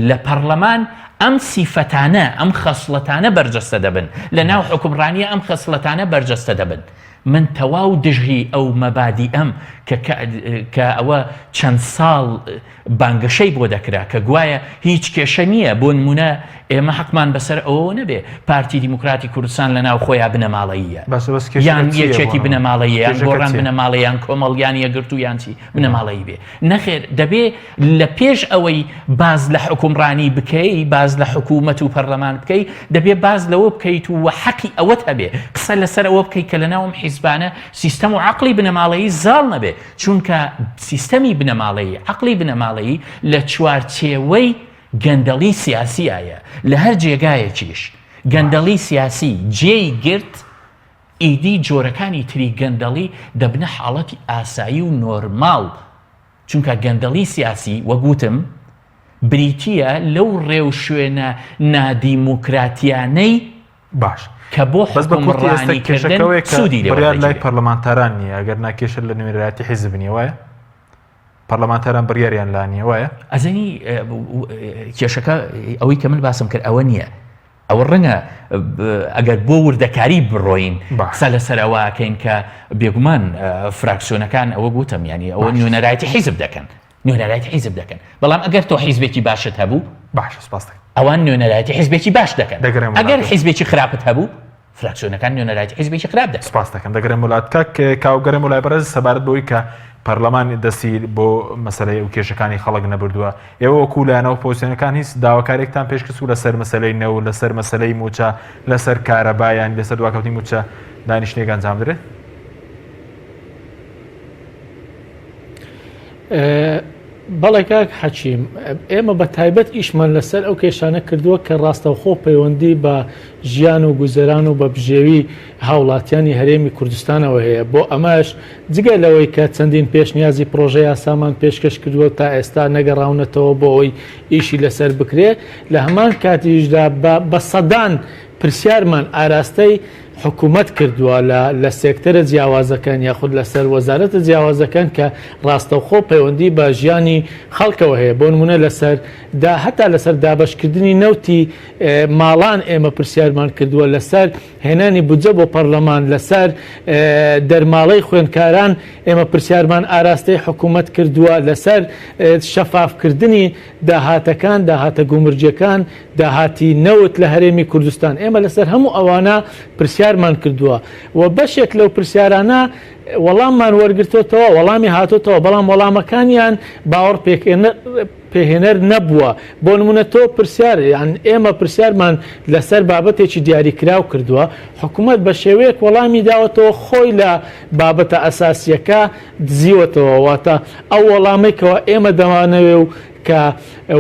لە پەڕلەمان، ئەم سیفەتانە، ئەم خەسڵەتانە بەرجەستە دەبن. لە ناو حوکمڕانییە ئەم خەسڵەتانە بەرجەستە دەبن. من تەواو دژی ئەو مەبادیئەم کە کە ئەوە چەند ساڵ بانگەشەی بۆ دەکرا کە گوایە هیچ کێشە نییە، بۆ نموونە ئێمە حەقمان بەسەر ئەوەوە نەبێ پارتی دیموکراتی کوردستان لە ناو خۆیا بنەماڵەییە باشە بەس کێشەکە یان چییە بۆ یەکێتی نموونە؟ بنەماڵەییە یان کێشەکە گۆڕان چییە؟ بنەماڵەیە یان کۆمەڵ یان یەکگرتوو یان چی بنەماڵەیی بێ. نەخێر دەبێ لە پێش ئەوەی باس لە حوکمڕانی بکەی، باس لە حکوومەت و پەرلەمان بکەی، دەبێ باس لەوە بکەیت و حەقی ئەوەت هەبێ قسە لەسەر ئەوە بکەی کە لەناو ئەم حیزبانە سیستەم و عەقڵی بنەماڵەیی زاڵ نەبێ، چونکە سیستەمی بنەماڵەیی، عەقڵی بنەماڵەیی لە چوارچێوەی گەندەڵی سیاسیایە، لە هەر جێگایەکیش گەندەڵی سیاسی جێی گرت، ئیدی جۆرەکانی تری گەندەڵی دەبنە حاڵەتی ئاسایی و نۆرماڵ، چونکە گەندەڵی سیاسی وەک وتم بریتییە لەو ڕێوشوێنە نادیموکراتیانەی باش کە بۆ بەس بە کورتی ئێستا حوکمڕانی کردن کێشەکە ئەوەیە کە سوودی لێ بڕیار لای وەردەگیرێ. پەرلەمانتاران نییە ئەگەر نا کێشە لە نوێنەرایەتی حیزب نییە وایە؟ پەرلەمانتاران بڕیاریان لا نییە وایە؟ ئەزانی کێشەکە ئەوەی کە من باسم کرد ئەوە نییە ئەوە ڕەنگە ئەگەر بۆ وردەکاری بڕۆین قسە لەسەر ئەوە ئەکەین کە بێگومان فراکسیۆنەکان ئەوە گوتم ینی ئەوە نوێنەرایەتی حیزب دەکەن نوێنەرایەتی حیزب دەکەن بەڵام ئەگەر تۆ حیزبێکی باشت هەبوو باشە سپاس ئەوان نوێنەرایەتی حیزبێکی باش دەکەن ئەگەر حیزبێکی خراپت هەبوو فراکسیۆنەکان نوێنەرایەتی حیزبێکی خراپ دەکەن. سپاست دەکەم دەگەرێم وڵات کاک کاوە گەرێم وڵای بەڕێز سەبارەت بەوەی کە پەرلەمان دەستی بۆ مەسەلەی و کێشەکانی خەڵک نەبردووە ئێوە وەکو لایەنە ئۆپۆزسیۆنەکان هیچ داواکاریەکتان پێشکەش و لەسەر مەسەلەی نەوت لەسەر مەسەلەی مووچە لەسەر کارەبا یان لەسەر دواکەوتنی مووچە دانیشتنێک ئەنجام بدرێت؟ بەڵێ کاک حەکیم، ئێمە بە تایبەت ئیشمان لەسەر ئەو کێشانە کردووە کە ڕاستەوخۆ پەیوەندی بە ژیان و گوزەران و بە بژێوی هاوڵاتیانی هەرێمی کوردستانەوە هەیە، بۆ ئەمەش جگە لەوەی کە چەندین پێشنیازی پڕۆژە یاسامان پێشکەش کردووە تا ئێستا نەگەڕاونەتەوە بۆ ئەوەی ئیشی لەسەر بکرێ، لە هەمان کاتیشدا بە سەدان پرسیارمان ئاراستەی حکومەت کردووە لە لە سێکتەرە جیاوازەکان یاخود لەسەر وەزارەتە جیاوازەکان کە ڕاستەوخۆ پەیوەندی بە ژیانی خەڵکەوە هەیە بۆ نمونە لەسەر دا هەتا لەسەر دابەشکردنی نەوتی ماڵان ئێمە پرسیارمان کردووە لەسەر هێنانی بودجە بۆ پەرلەمان لەسەر دەرماڵەی خوێندکاران ئێمە پرسیارمان ئاراستەی حکومەت کردووە لەسەر شەفافکردنی داهاتەکان داهاتە گومرگیەکان داهاتی نەوت لە هەرێمی کوردستان، ئێمە لەسەر هەموو ئەوانە پرسیارمان کردووە و بەشێک لەو پرسیارانە وەڵاممان وەرگرتۆتەوە، وەڵامی هاتۆتەوە، بەڵام وەڵامەکانیان باوەڕ پێهێنەر نەبووە. بۆ نموونە تۆ پرسیار یان ئێمە پرسیارمان لەسەر بابەتێکی دیاریکراو کردووە، حکوومەت بە شێوەیەک وەڵامی داوەتەوە خۆی لە بابەتە ئەساسییەکە دزیوەتەوە، واتە ئەو وەڵامەی کەوا ئێمە دەمانەوێ و کە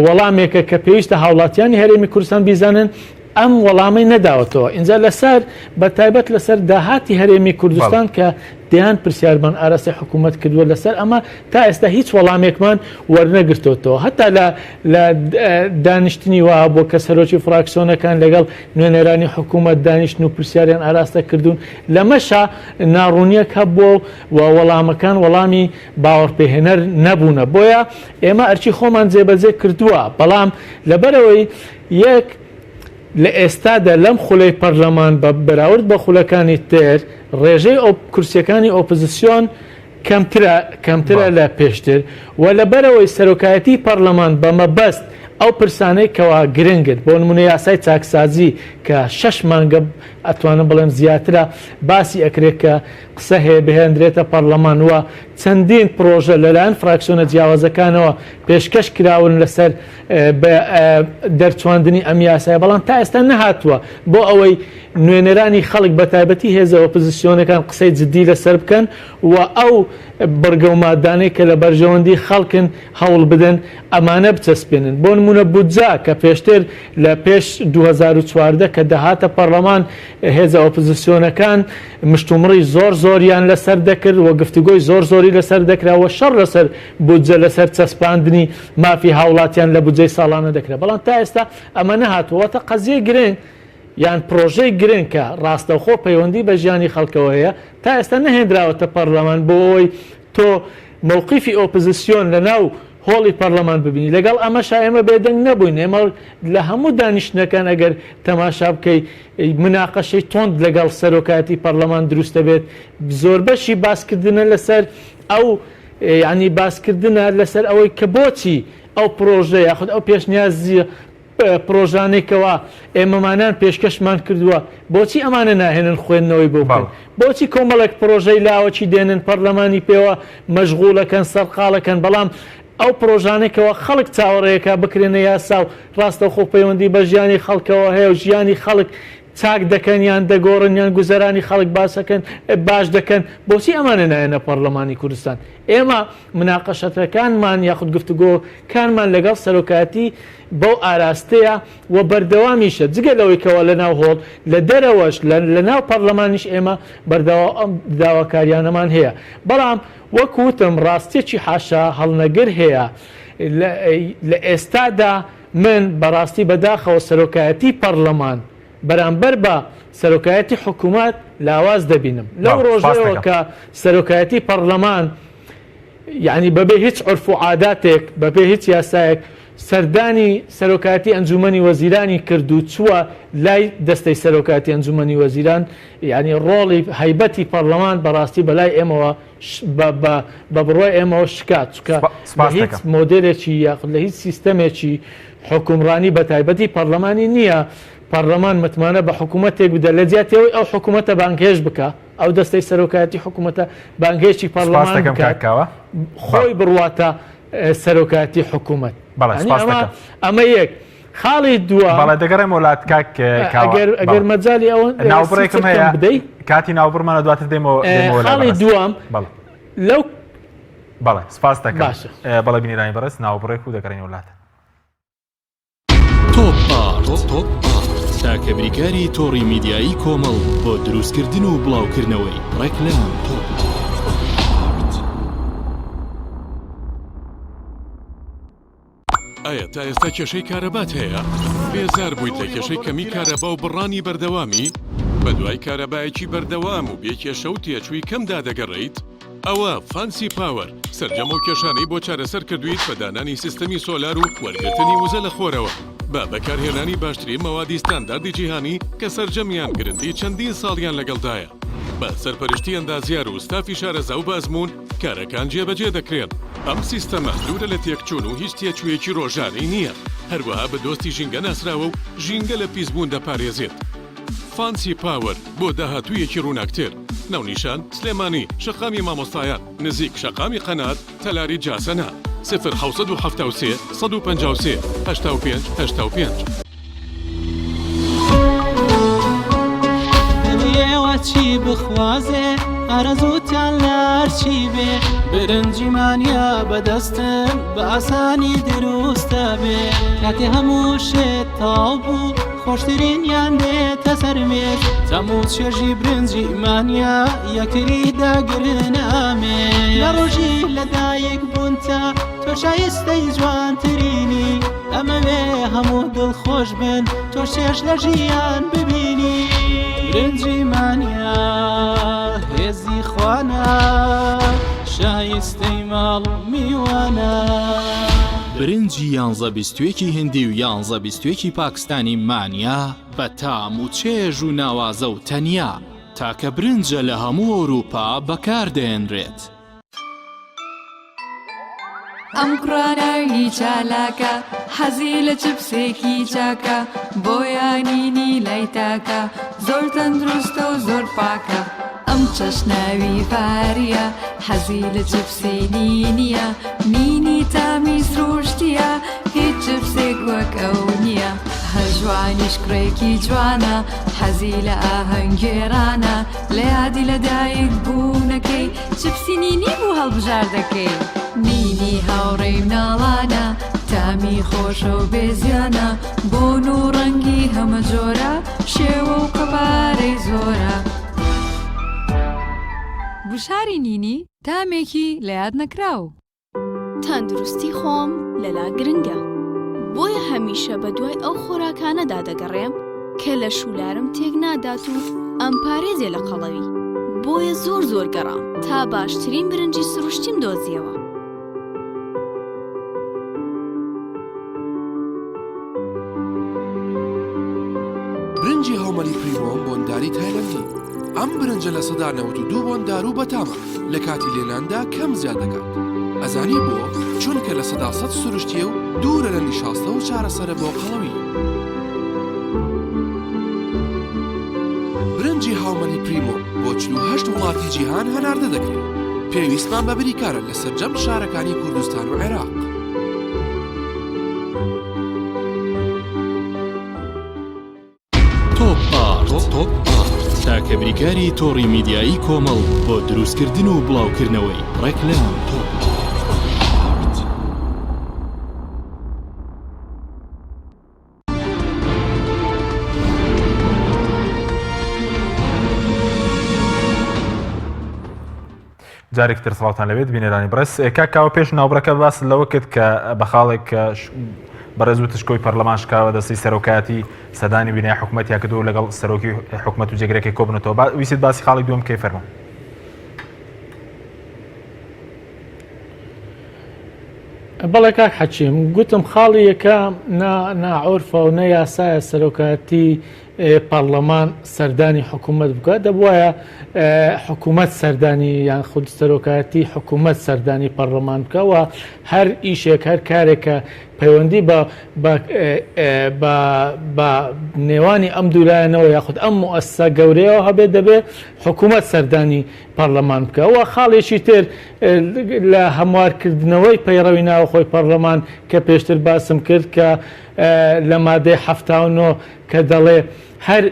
وەڵامێکە کە پێویستە هاوڵاتیانی هەرێمی کوردستان بیزانن، ئەم وەڵامەی نەداوەتەوە. ئینجا لەسەر بە تایبەت لەسەر داهاتی هەرێمی کوردستان کە دەیان پرسیارمان ئاراستەی حکوومەت کردووە لەسەر ئەمە تا ئێستا هیچ وەڵامێکمان وەرنەگرتۆتەوە. هەتا لە لە دانیشتنی وا هەبووە کە سەرۆکی فراکسیۆنەکان لەگەڵ نوێنەرانی حکوومەت دانیشتن و پرسیاریان ئاراستە کردوون، لەمەشا ناڕوونییەک هەبووە و وەڵامەکان وەڵامی باوەڕپێهێنەر نەبوونە. بۆیە ئێمە ئەرکی خۆمان جێبەجێ کردووە، بەڵام لەبەرئەوەی یەک لە ئێستادا لەم خولەی پەرلەمان بە بەراورد بە خولەکانی تر ڕێژەی کورسیەکانی ئۆپزسیۆن کەمترە کەمترە لە پێشتر و لەبەرئەوەی سەرۆکایەتی پەرلەمان بە مەبەست ئەو پرسانەی کەوا گرنگن بۆ نمونە یاسای چاکسازی کە شەش مانگە ئەتوانم بڵێم زیاترە باسی ئەکرێت کە قسە هەیە بهێندرێتە پەرلەمان و چەندین پرۆژە لەلایەن فراکسیۆنە جیاوازەکانەوە پێشکەش کراون لەسەر بە دەرچواندنی ئەم یاسایە، بەڵام تا ئێستا نەهاتووە بۆ ئەوەی نوێنەرانی خەڵک بە تایبەتی هێزە ئۆپزسیۆنەکان قسەی جدی لەسەر بکەن و ئەو بڕگە و مادانەی کە لە بەرژەوەندی خەڵکن هەوڵ بدەن ئەمانە بچەسپێنن. بۆ نموونە بودجە کە پێشتر لە پێش 2014 کە دەهاتە پەڕلەمان هێزە ئۆپزسیۆنەکان مشتومڕی زۆر زۆریان لەسەر دەکرد و گفتوگۆی زۆر زۆری لەسەر دەکرا و شەڕ لەسەر بودجە لەسەر چەسپاندنی مافی هاوڵاتیان لە بودجەی ساڵانە دەکرا بەڵام تا ئێستا ئەمە نەهاتووە واتە قەزیەی گرنگ یان پرۆژەی گرنگ کە ڕاستەوخۆ پەیوەندی بە ژیانی خەڵکەوە هەیە تا ئێستا نەهێنراوەتە پەرلەمان بۆ ئەوەی تۆ مەوقیفی ئۆپزسیۆن لەناو. هۆڵی پەرلەمان ببینی لەگەڵ ئەمەشا ئێمە بێدەنگ نەبووین ئێمە لە هەموو دانیشتنەکان ئەگەر تەماشا بکەی مناقەشەی تۆند لەگەڵ سەرۆکایەتی پەرلەمان دروست دەبێت زۆربەشی باسکردنە لەسەر ئەو یعنی باسکردنە لەسەر ئەوەی کە بۆچی ئەو پرۆژە یاخود ئەو پێشنیازی پرۆژانەی کەوا ئێمەمانان پێشکەشمان کردووە بۆچی ئەمانە ناهێنن خوێندنەوەی بۆ بکەن؟ بۆچی کۆمەڵێک پرۆژەی لاوەکی دێنن پەرلەمانی پێوە مەشغوڵەکەن سەرقاڵەکەن بەڵام ئەو پرۆژانەی کەوا خەڵک چاوەڕێیەکە بکرێنە یاسا و ڕاستەوخۆ پەیوەندی بە ژیانی خەڵکەوە هەیە و ژیانی خەڵک چاک دەکەن یان دەگۆڕن یان گوزەرانی خەڵک باسەکەن باش دەکەن بۆچی ئەمانە نایەنە پەرلەمانی کوردستان؟ ئێمە مناقەشەتەکانمان یاخود گفتوگۆکانمان لەگەڵ سەرۆکایەتی بەو ئاراستەیە و بەردەوامیشە، جگە لەوەی کەوا لەناو هۆڵ، لە دەرەوەش، لەناو پەرلەمانیش ئێمە بەردەوام ئەم داواکاریانەمان هەیە. بەڵام وەک وتم ڕاستیەکی حاشا هەڵنەگر هەیە، لە ئێستادا من بەڕاستی بەداخەوە سەرۆکایەتی پەرلەمان بەرامبەر بە سەرۆکایەتی حکومەت لاواز دەبینم. لەو ڕۆژەوە کە سەرۆکایەتی پەرلەمان یانی بەبێ هیچ عورف و عاداتێک، بەبێ هیچ یاسایەک سەردانی سەرۆکایەتی ئەنجومەنی وەزیرانی کرد و چووە لای دەستەی سەرۆکایەتی ئەنجومەنی وەزیران، یانی ڕۆڵی هەیبەتی پەڕلەمان بەڕاستی بەلای ئێمەوە بە بڕوای ئێمەوە شکا، چونکە لە هیچ مۆدێلێکی یاخود لە هیچ سیستەمێکی حوکمڕانی بەتایبەتی پەڕلەمانی نییە پەڕلەمان متمانە بە حکومەتێک بدات لەجیاتی ئەوەی ئەو حکومەتە بانگهێشت بکا. ئەو دەستەی سەرۆکایەتی حکوومەتە بانگهێشتی پەرلەمان بکات خۆی بڕواتە سەرۆکایەتی حکوومەت ئەمە یەک خاڵی دووە بەڵێ دەگەڕێمەوە لات کاک ئەگەر ئەگەر مەجای ئەوە ناوبڕێکم هەیە بدەی کاتی ناوبڕمانە دواتر دێمەوە خاڵی دووەم لەو بەڵێ سپاس دەکەم باشە بەڵێ بینەرانی بەڕێز ناوبڕێک و دەگەڕێنەوە لات. تۆپ ئارت تاکە بریکاری تۆڕی میدیایی کۆمەڵ بۆ دروستکردن و بڵاوکردنەوەی ڕێکلام. ئایا تا ئێستا کێشەی کارەبات هەیە؟ بێزار بوویت لە کێشەی کەمی کارەبا و بڕانی بەردەوامی؟ بەدوای کارەبایەکی بەردەوام و بێ کێشە و تێچووی کەمدا دەگەڕێیت؟ ئەوە فانسی پاوەر سەرجەم ئەو کێشانەی بۆ چارەسەر کردوویت بە دانانی سیستەمی سۆلار و وەرگرتنی وزە لە خۆرەوە بە بەکارهێنانی باشترین مەوادی ستانداردی جیهانی کە سەرجەمیان گرنتی چەندین ساڵیان لەگەڵدایە بە سەرپەرشتی ئەندازیار و ستافی شارەزا و بەئەزموون کارەکان جێبەجێ دەکرێن. ئەم سیستەمە دوورە لە تێکچوون و هیچ تێچوویەکی ڕۆژانەی نییە، هەروەها بە دۆستی ژینگە ناسراوە و ژینگە لە پیسبوون دەپارێزێت. فانسی پاوەر بۆ داهاتوویەکی ڕووناکتر. ناونیشان، سلێمانی، شەقامی مامۆستایان، نزیک شەقامی قەنات، تەلاری جاسەنە. سفر 773 153 85 85. دڵی ئێوە چی بخوازێ ئارەزووتان لە هەرچی بێ برنجی مانیا بەدەستن بە ئاسانی دروستە بێ کاتێ هەموو شێت تاو بوو خۆشترینیان دێتە سەر مێز تام و چێژی برنجی مانیا یەکتری دەگرن ئامێ لە ڕۆژی لەدایک بوونتا تۆ شایستەی جوانترینی ئەمەوێ هەموو دڵخۆش بن تۆ چێژ لە ژیان ببینی برنجی مانیا هێزی خوانە شایستەی ماڵ و میوانە. برنجی یانزە بیستویەکی هندی و یانزە بیستویەکی پاکستانی مانیا بە تام و چێژ و ناوازە و تەنیا تاکە برنجە لە هەموو ئەوروپا بەکار دەهێنرێت. ئەم کوڕە ناوی چالاکە حەزی لە چپسێکی چاکە بۆیە نینی لای تاکە زۆر تەندروستە و زۆر پاکە ئەم چەشناوی فاریە حەزی لە چپسی نینیە نینی تامی سروشتیە هیچ چپسێک وەک ئەو نییە هەژوانیش کوڕێکی جوانە حەزی لە ئاهەنگگێڕانە لە یادی لەدایک بوونەکەی چپسی نینی بوو هەڵبژاردەکەی. نینی هاوڕێی مناڵانە تامی خۆشە و بێزیانە بۆن و ڕەنگی هەمە جۆرە شێوە و قەبارەی زۆرە. گوشاری نینی تامێکی لەیاد نەکراو. تەندروستی خۆم لەلا گرنگە بۆیە هەمیشە بەدوای ئەو خۆراکانەدا دەگەڕێم کە لەش و لارم تێک نادات و ئەمپارێزێ لە قەڵەوی بۆیە زۆر زۆر گەڕام تا باشترین برنجی سروشتیم دۆزیەوە. برنجی هاومەلی پریمۆم بۆنداری تایلەندی ئەم برنجە 92% بۆندار و بەتامە لە کاتی لێناندا کەم زیاد دەکات ئەزانی بۆ؟ چونکە 100% سروشتیە و دوورە لە نیشاستە و چارەسەرە بۆ قەڵەوی. برنجی هاومەلی پریمۆ بۆ 48 وڵاتی جیهان هەناردە دەکرێت. پێویستمان بە بریکارە لە سەرجەم شارەکانی کوردستان و عێراق. تۆپ ئارت تاکە بریکاری تۆڕی میدیایی کۆمەڵ بۆ دروستکردن و بڵاوکردنەوەی ڕێکلام. جارێکی تر سڵاوتان لەبێت بینەرانی بەڕێز کاک کاوە پێش ناوبڕەکە باس لەوە کرد کە بە خاڵێک کە بەڕێز و تشکۆی پەرلەمان شکاوە دەستی سەرۆکایەتی سەدانی بینای حکوومەتیان کردو لەگەڵ سەرۆکی حکوومەت و جێگرەکەی کۆبنەوە با ویست باسی خاڵی دووەم کەی فەرموو. بەڵێ کاک حەکیم گوتم خاڵی یەکەم نا ناعۆرفە و نە یاسایە سەرۆکایەتی پەڕلەمان سەردانی حکوومەت بکات دەبواە حکوومەت سەردانی یان خود سەرۆکایەتی حکوومەت سەردانی پەڕلەمان بکە و هەر ئیشێک هەر کارێکە پەیوەندی بە بە نێوانی ئەم دوولایەنەوە یاخود ئەم موئەسسە گەورەیەوە هەبێت دەبێت حکوومەت سەردانی پەڕلەمان بکە و خاڵێکی تر لە هەموارکردنەوەی پەیڕەوی ناوخۆی پەڕلەمان کە پێشتر باسم کرد کە لە مادەی 79 کە دەڵێ هەر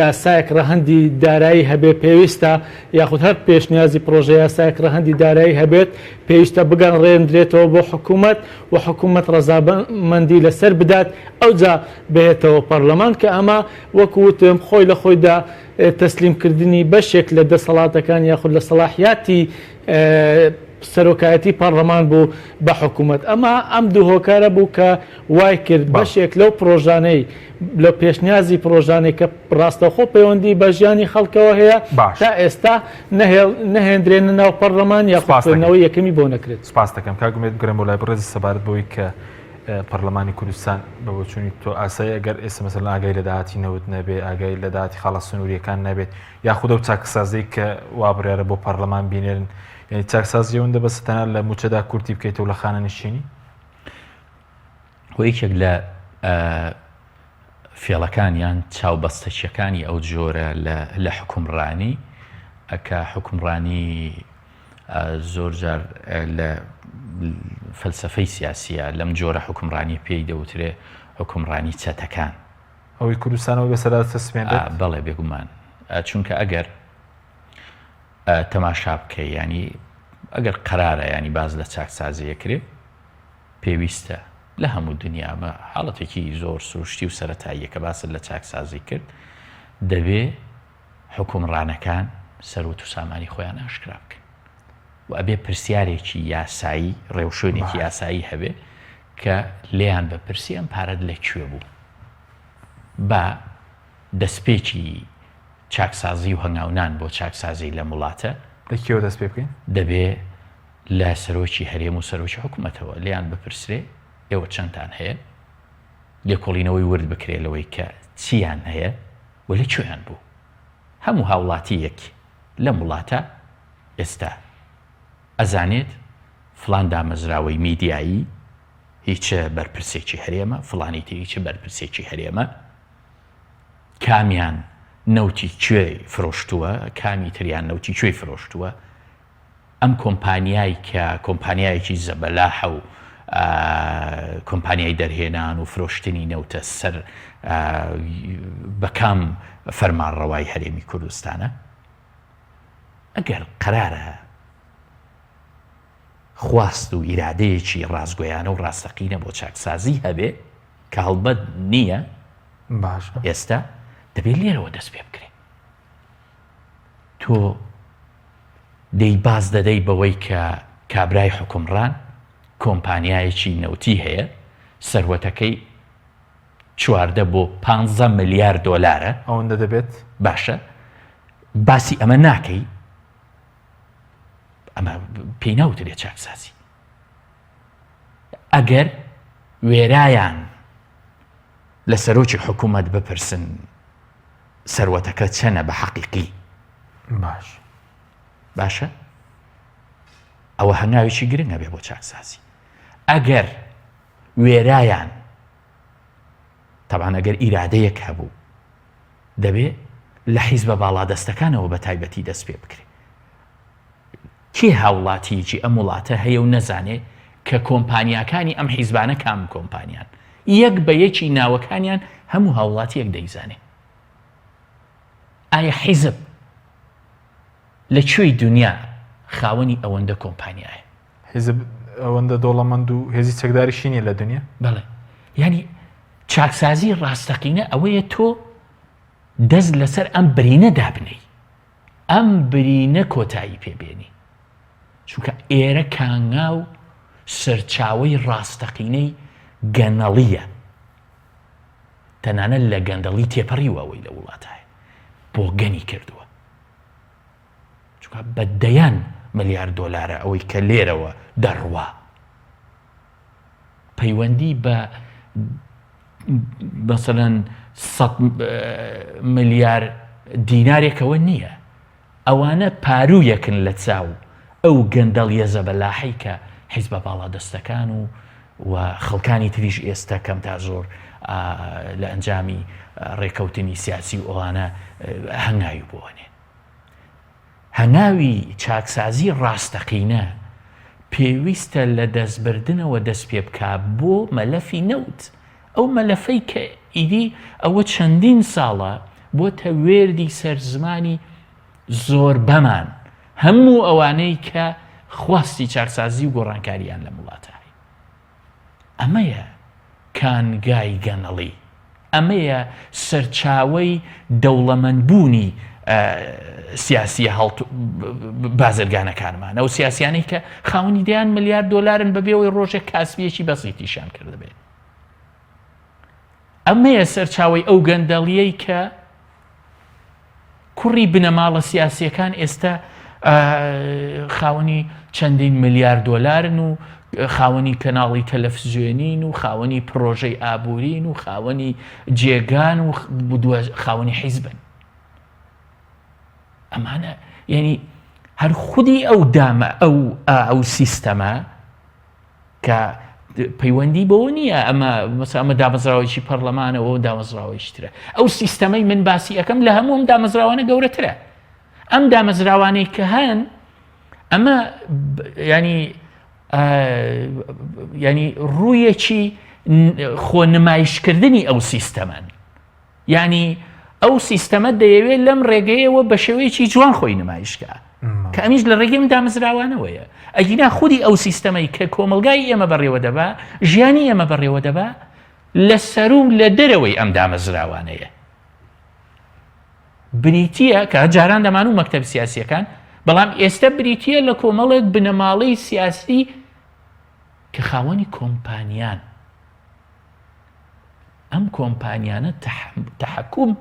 یاسایەک ڕەهەندی دارایی هەبێ پێویستە یاخود هەر پێشنیازی پڕۆژە یاسایەک ڕەهەندی دارایی هەبێت پێویستە بگەڕێندرێتەوە بۆ حکوومەت و حکوومەت ڕەزامەندی لەسەر بدات ئەوجا بهێتەوە پەرلەمان کە ئەمە وەکو وتم خۆی لە خۆیدا تەسلیمکردنی بەشێک لە دەسەڵاتەکان یاخود لە سەڵاحیاتی سەرۆکایەتی پەڕلەمان بوو بە حکوومەت. ئەمە ئەم دوو هۆکارە بوو کە وای کرد بەشێک لەو پڕۆژانەی لە پێشنیازی پڕۆژانەی کە ڕاستەوخۆ پەیوەندی بە ژیانی خەڵکەوە هەیە تا ئێستا نەهێندرێنە ناو پەڕلەمان یاخود خوێندنەوەی یەکەمی بۆ نەکرێت. سپاس دەکەم کاک ئومێد بگەڕێم بۆ لای بەڕێز سەبارەت بەوەی کە پەرلەمانی کوردستان بە بۆچوونی تۆ ئاسایی ئەگەر ئێستا مەسەلەن ئاگای لە داهاتی نەوت نەبێ ئاگای لە داهاتی خاڵە سنووریەکان نەبێت یاخود ئەو چاکسازیەی کە وا بڕیارە بۆ پەرلەمان بینێرن یعنی چاکسازی ئەوەندە بەسە تەنها لە مووچەدا کورتی بکەیتەوە لە خانەنشینی؟ خۆ یەکێک لە فێڵەکان یان چاوبەستەکیەکانی ئەو جۆرە لە حوکمڕانی کە حوکمڕانی زۆر جار لە فەلسەفەی سیاسیە لەم جۆرە حوکمڕانی پێی دەوترێ حوکمڕانی چەتەکان. ئەوەی کوردستانەوە بەسەردا چەسپێنرێت؟ بەڵێ بێگومان چونکە ئەگەر تەماشا بکەی ینی ئەگەر قەرارە ینی باز لە چاکسازی ئەکرێ پێویستە لە هەموو دنیا ئەمە حاڵەتێکی زۆر سروشتی و سەتاییە کە باست لە چاکسازی کرد دەبێ حکومڕانەکان سەروەت و سامانی خۆیان ئاشکرا بکەن و ئەبێ پرسیارێکی یاسایی ڕێوشوێنێکی یاسایی هەبێ کە لێیان بپرسی ئەم پارەت لە کوێ بوو با دەستپێکی چاکسازی و هەنگاونان بۆ چاکسازی لەم وڵاتە لە کوێوە دەست پێ بکەین؟ دەبێ لە سەرۆکی هەرێم و سەرۆکی حکومەتەوە لێیان بپرسرێ ئێوە چەندتان هەیە؟ لێکۆڵینەوەی ورد بکرێ لەوەی کە چییان هەیە و لە کوێیان بوو؟ هەموو هاوڵاتییەک لەم وڵاتە ئێستا ئەزانێت فڵان دامەزراوەی میدیایی هی چ بەرپرسێکی هەرێمە، فڵانی تر هی چ بەرپرسێکی هەرێمە، کامیان نەوتی کوێی فرۆشتووە، کامی تریان نەوتی کوێی فرۆشتووە، ئەم کۆمپانیای کە کۆمپانیایەکی زەبەلاحە و کۆمپانیای دەرهێنان و فرۆشتنی نەوتە سەر بە کام فەرمانڕەوای هەرێمی کوردستانە؟ ئەگەر قەرارە خواست و ئیرادەیەکی ڕاستگۆیانە و ڕاستەقینە بۆ چاکسازی هەبێ کە هەڵبەت نییە باشە ئێستا دەبێت لێرەوە دەست پێ بکرێ تۆ دەی باز دەدەی بەوەی کە کابرای حکومڕان کۆمپانیایەکی نەوتی هەیە سەروەتەکەی 14 بۆ 15 ملیار دۆلارە ئەوەندە دەبێت باشە باسی ئەمە ناکەی ئەمە پێی ناوترێ چاکسازی ئەگەر وێرایان لە سەرۆکی حکوومەت بپرسن. سەروەتەکە چەنە بە حەقیقی. باش. باشە؟ ئەوە هەنگاوێکی گرنگە بێ بۆ چاکسازی. ئەگەر وێرایان تەبعەن ئەگەر ئیرادەیەک هەبوو دەبێ لە حیزبە باڵادەستەکانەوە بە تایبەتی دەست پێ بکرێ. کێ هاوڵاتییەکی ئەم وڵاتە هەیە و نەزانێ کە کۆمپانیاکانی ئەم حیزبانە کام کۆمپانیان؟ یەک بە یەکی ناوەکانیان هەموو هاوڵاتییەک دەیزانێ. ئایا حیزب لە کوێی دونیا خاوەنی ئەوەندە کۆمپانیایە؟ حیزب ئەوەندە دەوڵەمەند و هێزی چەکداریشی نییە لە دونیا؟ بەڵێ. یانی چاکسازی ڕاستەقینە ئەوەیە تۆ دەست لەسەر ئەم برینە دابنێی. ئەم برینە کۆتایی پێ بێنی چونکە ئێرە کانگا و سەرچاوەی ڕاستەقینەی گەنەڵیە تەنانەت لە گەندەڵی تێپەڕیوە ئەوەی لە وڵاتە هەیە بۆگەنی کردووە چونکە بە دەیان ملیار دۆلارە ئەوەی کە لێرەوە دەڕوا پەیوەندی بە مەسەلەن سە ملیار دینارێکەوە نییە ئەوانە پاروویەکن لە چاو ئەو گەندەڵیە زەبەلاحەی کە حیزبە باڵادەستەکان و و خەڵکانی تریش ئێستا کەم تا زۆر لە ئەنجامی ڕێکەوتنی سیاسی و ئەوانە هەنگاوی بۆ ئەنێن. هەنگاوی چاکسازی ڕاستەقینە پێویستە لە دەستبردنەوە دەست پێ بکا بۆ مەلەفی نەوت، ئەو مەلەفەی کە ئیدی ئەوە چەندین ساڵە بۆتە وێردی سەر زمانی زۆربەمان، هەموو ئەوانەی کە خواستی چاکسازی و گۆڕانکارییان لەم وڵاتە هەیە. ئەمەیە کانگای گەنەڵی، ئەمەیە سەرچاوەی دەوڵەمەندبوونی سیاسیە هەڵت بازرگانەکانمان، ئەو سیاسیانەی کە خاوەنی دەیان ملیار دۆلارن بەبێ ئەوەی ڕۆژێک کاسبیەکی بەسیتیشیان کردبێت. ئەمەیە سەرچاوەی ئەو گەندەڵیەی کە کوڕی بنەماڵە سیاسیەکان ئێستا خاوەنی چەندین ملیار دۆلارن و خاوەنی کەناڵی تەلەفزیۆنین و خاوەنی پرۆژەی ئابوورین و خاوەنی جێگان و خاوەنی حیزبن ئەمانە یعنی هەر خودی ئەو دامە ئەو ئەو سیستەمە کە پەیوەندی بەوە نییە ئەمە مەسا ئەمە دامەزراوەیەکی پەرلەمانە و دامەزراوەیەکی ترە ئەو سیستەمەی من باسی ئەەکەم لە هەموو ئەم دامەزراوانە گەورەترە ئەم دامەزراوانەی کە هەن ئەمە ینی ینی ڕوویەکی خۆ نمایشکردنی ئەو سیستەمەن یانی ئەو سیستەمە دەیەوێت لەم ڕێگەیەوە بە شێوەیەکی جوان خۆی نمایشکا کە ئەمیش لە ڕێگەی ئەم دامەزراوانەوەیە ئەگینا خودی ئەو سیستەمەی کە کۆمەڵگای ئێمە بەڕێوە دەبا ژیانی ئێمە بەڕێوە دەبا لە سەر و لە دەرەوەی ئەم دامەزراوانەیە بریتە کە جاران دەمان و مەکتب سیاسیەکان بەڵام ئێستا بریتە لە کۆمەڵێک بنەماڵەی سیاسی کە خاوەنی کۆمپانیان ئەم کۆمپانیانە تەحەکوم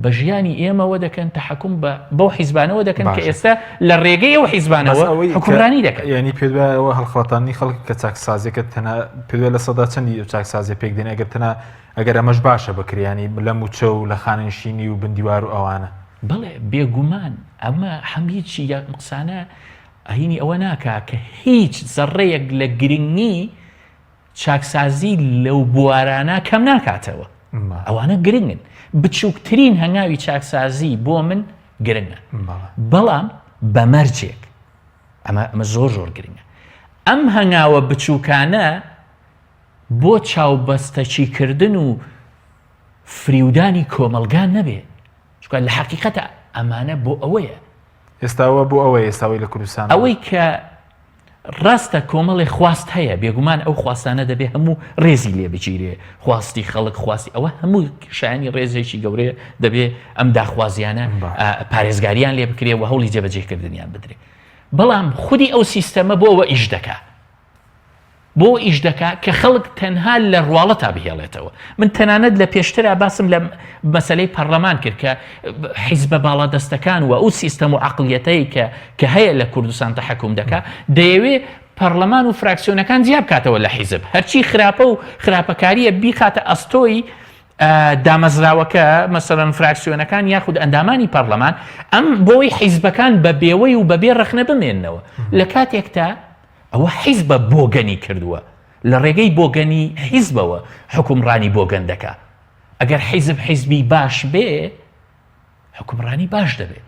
بە ژیانی ئێمەوە دەکەن تەحەکوم بە بەو حیزبانەوە دەکەن کە ئێستا لە ڕێگەی ئەو حیزبانەوە حکومڕانی دەکەن ینی پێ ئەوە هەڵخڵەتانی خەڵک کە چاکسازیەکە تەنها پێ لە سەدا چەندی چاکسازی پێک دێن ئەگەر تەنها ئەگەر ئەمەش باشە بکریانی لە موچە و لە خانەنشینی و بندیوار و ئەوانە بەڵێ بێگومان ئەمە هەمیچی یان قسانە ئەهینی ئەوە ناکا کە هیچ زەڕەیەک لە گرنگی چاکسازی لەو بوارانە کەم ناکاتەوە ئەوانە گرنگن بچووکترین هەنگاوی چاکسازی بۆ من گرنگە بەڵام بە مەرجێک ئەمە ئەمە زۆر زۆر گرنگە ئەم هەنگاوە بچووکانە بۆ چاوبەستەکیکردن و فریودانی کۆمەلگا نەبێ چونکە لە حقیقەتە ئەمانە بۆ ئەوەیە ئێستاوە بۆ ئەوەی ئێستاوی لە کوردستان ئەوەی کە ڕاستە کۆمەڵێ خواست هەیە، بێگومان ئەو خواستانە دەبێ هەموو ڕێزی لێ بگیرێ، خواستی خەڵک، خواستی ئەوە هەموو شایانی ڕێزێکی گەورەیە، دەبێ ئەم داخوازیانە پارێزگاریان لێ بکرێ و هەوڵی جێبەجێکردنیان بدرێ. بەڵام خودی ئەو سیستەمە بۆ ئەوە ئیش دەکا. بۆ ئیش دەکا کە خەڵک تەنها لە ڕواڵەتا بهێڵێتەوە. من تەنانەت لە پێشترا باسم لە مەسەلەی پەڕلەمان کرد کە حیزبە باڵادەستەکان و ئەو سیستەم و عەقڵیەتەی کە کە هەیە لە کوردستان تەحەکوم دەکا دەیەوێ پەڕلەمان و فراکسیۆنەکان جیا بکاتەوە لە حیزب هەرچی خراپە و خراپەکاریە بیخاتە ئەستۆی. دامەزراوەکە مەسەلەن فراکسیۆنەکان یاخود ئەندامانی پەرلەمان ئەم بۆی حیزبەکان بە بێوەی و بەبێ ڕەخنە بمێننەوە لە کاتێکتا ئەوە حیزبە بۆگەنی کردووە لە ڕێگەی بۆگەنی حیزبەوە حکومڕانی بۆگەن دەکا ئەگەر حیزب حیزبی باش بێ حوکمڕانی باش دەبێت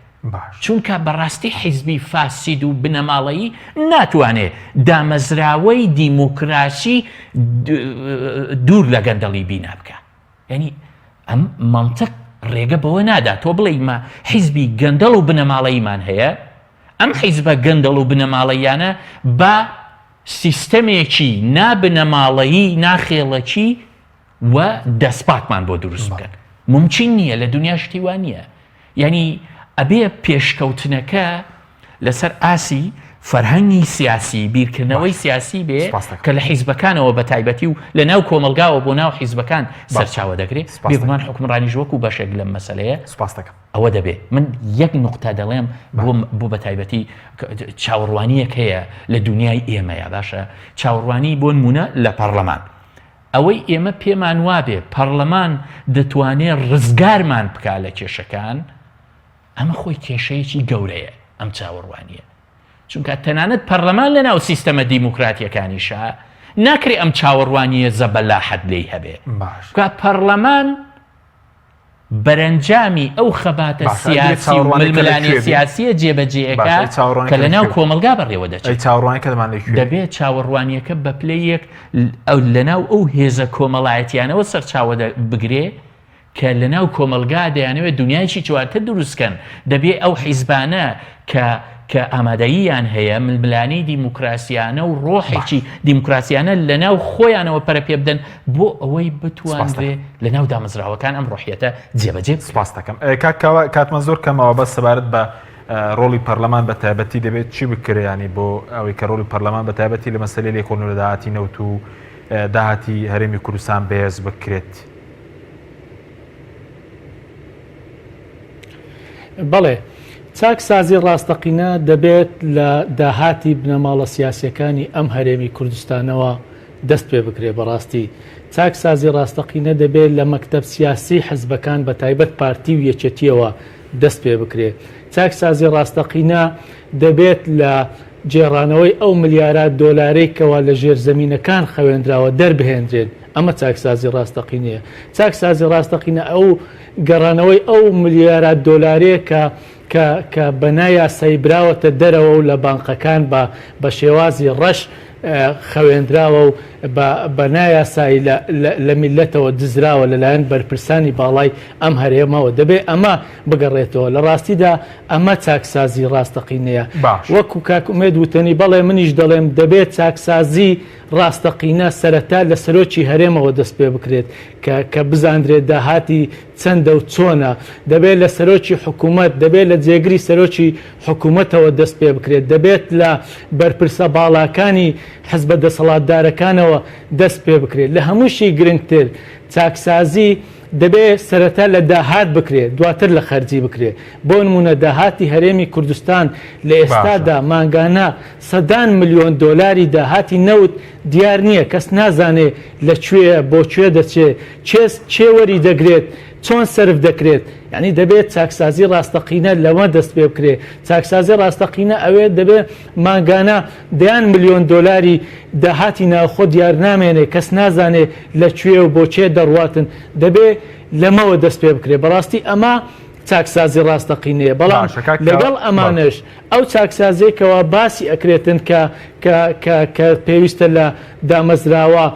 چونکە بەڕاستی حیزبی فاسید و بنەماڵەیی ناتوانێت دامەزراوەی دیموکراسی دوور لە گەندەڵی بینا بکە یعنی ئەم منطق ڕێگە بەوە نادا تۆ بڵێ مە حیزبی گەندەڵ و بنەماڵەیمان هەیە ئەم حیزبە گەندەڵ و بنەماڵەیانە بە سیستەمێکی نابنەماڵەیی ناخێڵەکی و دەستپاکمان بۆ دروست بکەن مومکین نییە لە دنیا شتی وا نییە یعنی ئەبێ پێشکەوتنەکە لەسەر ئاسی فەرهەنگی سیاسی بیرکردنەوەی سیاسی بێ کە لە حیزبەکانەوە بە تایبەتی و لە ناو کۆمەلگاوە بۆ ناو حیزبەکان سەرچاوە دەگرێت بێگومان حکومڕانیش وەکو بەشێک لەم مەسلەیە سپاس دەکەم ئەوە دەبێ من یەک نقطە دەڵێم بۆ بۆ بە تایبەتی چاوەڕوانیەک هەیە لە دنیای ئێمەیە باشە چاوەڕوانی بۆ نمونە لە پەرلەمان ئەوەی ئێمە پێمان وابێ پەڕلەمان دەتوانێ ڕزگارمان بکا لە کێشەکان، ئەمە خۆی کێشەیەکی گەورەیە ئەم چاوەڕوانییە. چونکە تەنانەت پەڕلەمان لە ناو سیستەمە دیموکراتییەکانیشا ناکرێ ئەم چاوەڕوانییە زەبەلاحەت لێی هەبێ. چونکە پەڕلەمان بەرەنجامی ئەو خەباتە سیاسی و ململانێ سیاسییە جێبەجێیەکە کە لەناو کۆمەڵگا بەڕێوە دەچێت. دەبێت چاوەڕوانییەکە بە پلەی یەک لەناو ئەو هێزە کۆمەڵایەتیانەوە سەرچاوە بگرێ کە لەناو کۆمەڵگا دەیانەوێت دنیایەکی جوانتر دروست کەن. دەبێت ئەو حیزبانە کە کە ئامادەییان هەیە ململانێی دیموکراسیانە و ڕۆحێکی دیموکراسیانە لە ناو خۆیانەوە پەرە پێ بدەن بۆ ئەوەی بتوانرێ لە ناو دامەزراوەکان ئەم ڕۆحیەتە جێبەجێ بکرێت. سپاست دەکەم کاک کاوە کاتمان زۆر کەمەوە بەس سەبارەت بە ڕۆڵی پەرلەمان بە تایبەتی دەبێت چی بکرێ ینی بۆ ئەوەی کە ڕۆڵی پەرلەمان بە تایبەتی لە مەسەلەی لێکۆڵینەوە لە داهاتی نەوت و داهاتی هەرێمی کوردستان بەهێز بکرێت؟ بەڵێ، چاکسازی ڕاستەقینە دەبێت لە داهاتی بنەماڵە سیاسیەکانی ئەم هەرێمی کوردستانەوە دەست پێ بکرێ، بەڕاستی چاکسازی ڕاستەقینە دەبێت لە مەکتەب سیاسی حزبەکان بە تایبەت پارتی و یەکێتیەوە دەست پێ بکرێ، چاکسازی ڕاستەقینە دەبێت لە گێڕانەوەی ئەو ملیارات دۆلارەی کەوا لە ژێرزەمینەکان خەوێندراوە دەربهێنرێن، ئەمە چاکسازی ڕاستەقینەیە. چاکسازی ڕاستەقینە ئەو گەڕانەوەی ئەو ملیارات دۆلارەیە کە کە کە بە نایاسایی براوەتە دەرەوە و لە بانقەکان بە بە شێوازی ڕەش خەوێندراوە و بە بە نایاسایی لە لە لە میللەتەوە دزراوە لەلایەن بەرپرسانی باڵای ئەم هەرێمەوە. دەبێ ئەمە بگەڕێتەوە. لە ڕاستیدا ئەمە چاکسازی ڕاستەقینەیە. باش. وەکو کاک ئومێد وتەنی بەڵێ منیش دەڵێم دەبێ چاکسازی ڕاستەقینە سەرەتا لە سەرۆکی هەرێمەوە دەست پێ بکرێت کە کە بزاندرێت داهاتی چەندە و چۆنە، دەبێت لە سەرۆکی حکوومەت، دەبێت لە جێگری سەرۆکی حکوومەتەوە دەست پێ بکرێت، دەبێت لە بەرپرسە باڵاکانی حزبە دەسەڵاتدارەکانەوە دەست پێ بکرێت. لە هەمووشی گرنگتر چاکسازی دەبێت سەرەتا لە داهات بکرێت دواتر لە خەرجی بکرێت. بۆ نموونە داهاتی هەرێمی کوردستان لە ئێستادا مانگانە سەدان ملیۆن دۆلاری داهاتی نەوت دیار نییە، کەس نازانێ لە کوێیە، بۆ کوێ دەچێ، کێ کێ وەری دەگرێت، چۆن سەرف دەکرێت. یانی دەبێت چاکسازی ڕاستەقینە لەمە دەست پێ بکرێ. چاکسازی ڕاستەقینە ئەوێ دەبێ مانگانە دەیان ملیۆن دۆلاری داهاتی ناوخۆ دیار نامێنێ، کەس نازانێ لە کوێ و بۆ کێ دەڕواتن. دەبێ لەمەوە دەست پێ بکرێ. بەڕاستی ئەمە چاکسازی ڕاستەقینەیە. بەڵام باشە کاک کاوە لەگەڵ بەڵێ. ئەمانەش ئەو چاکسازیەی کەوا باسی ئەکرێتن کە کە کە کە پێویستە لە دامەزراوە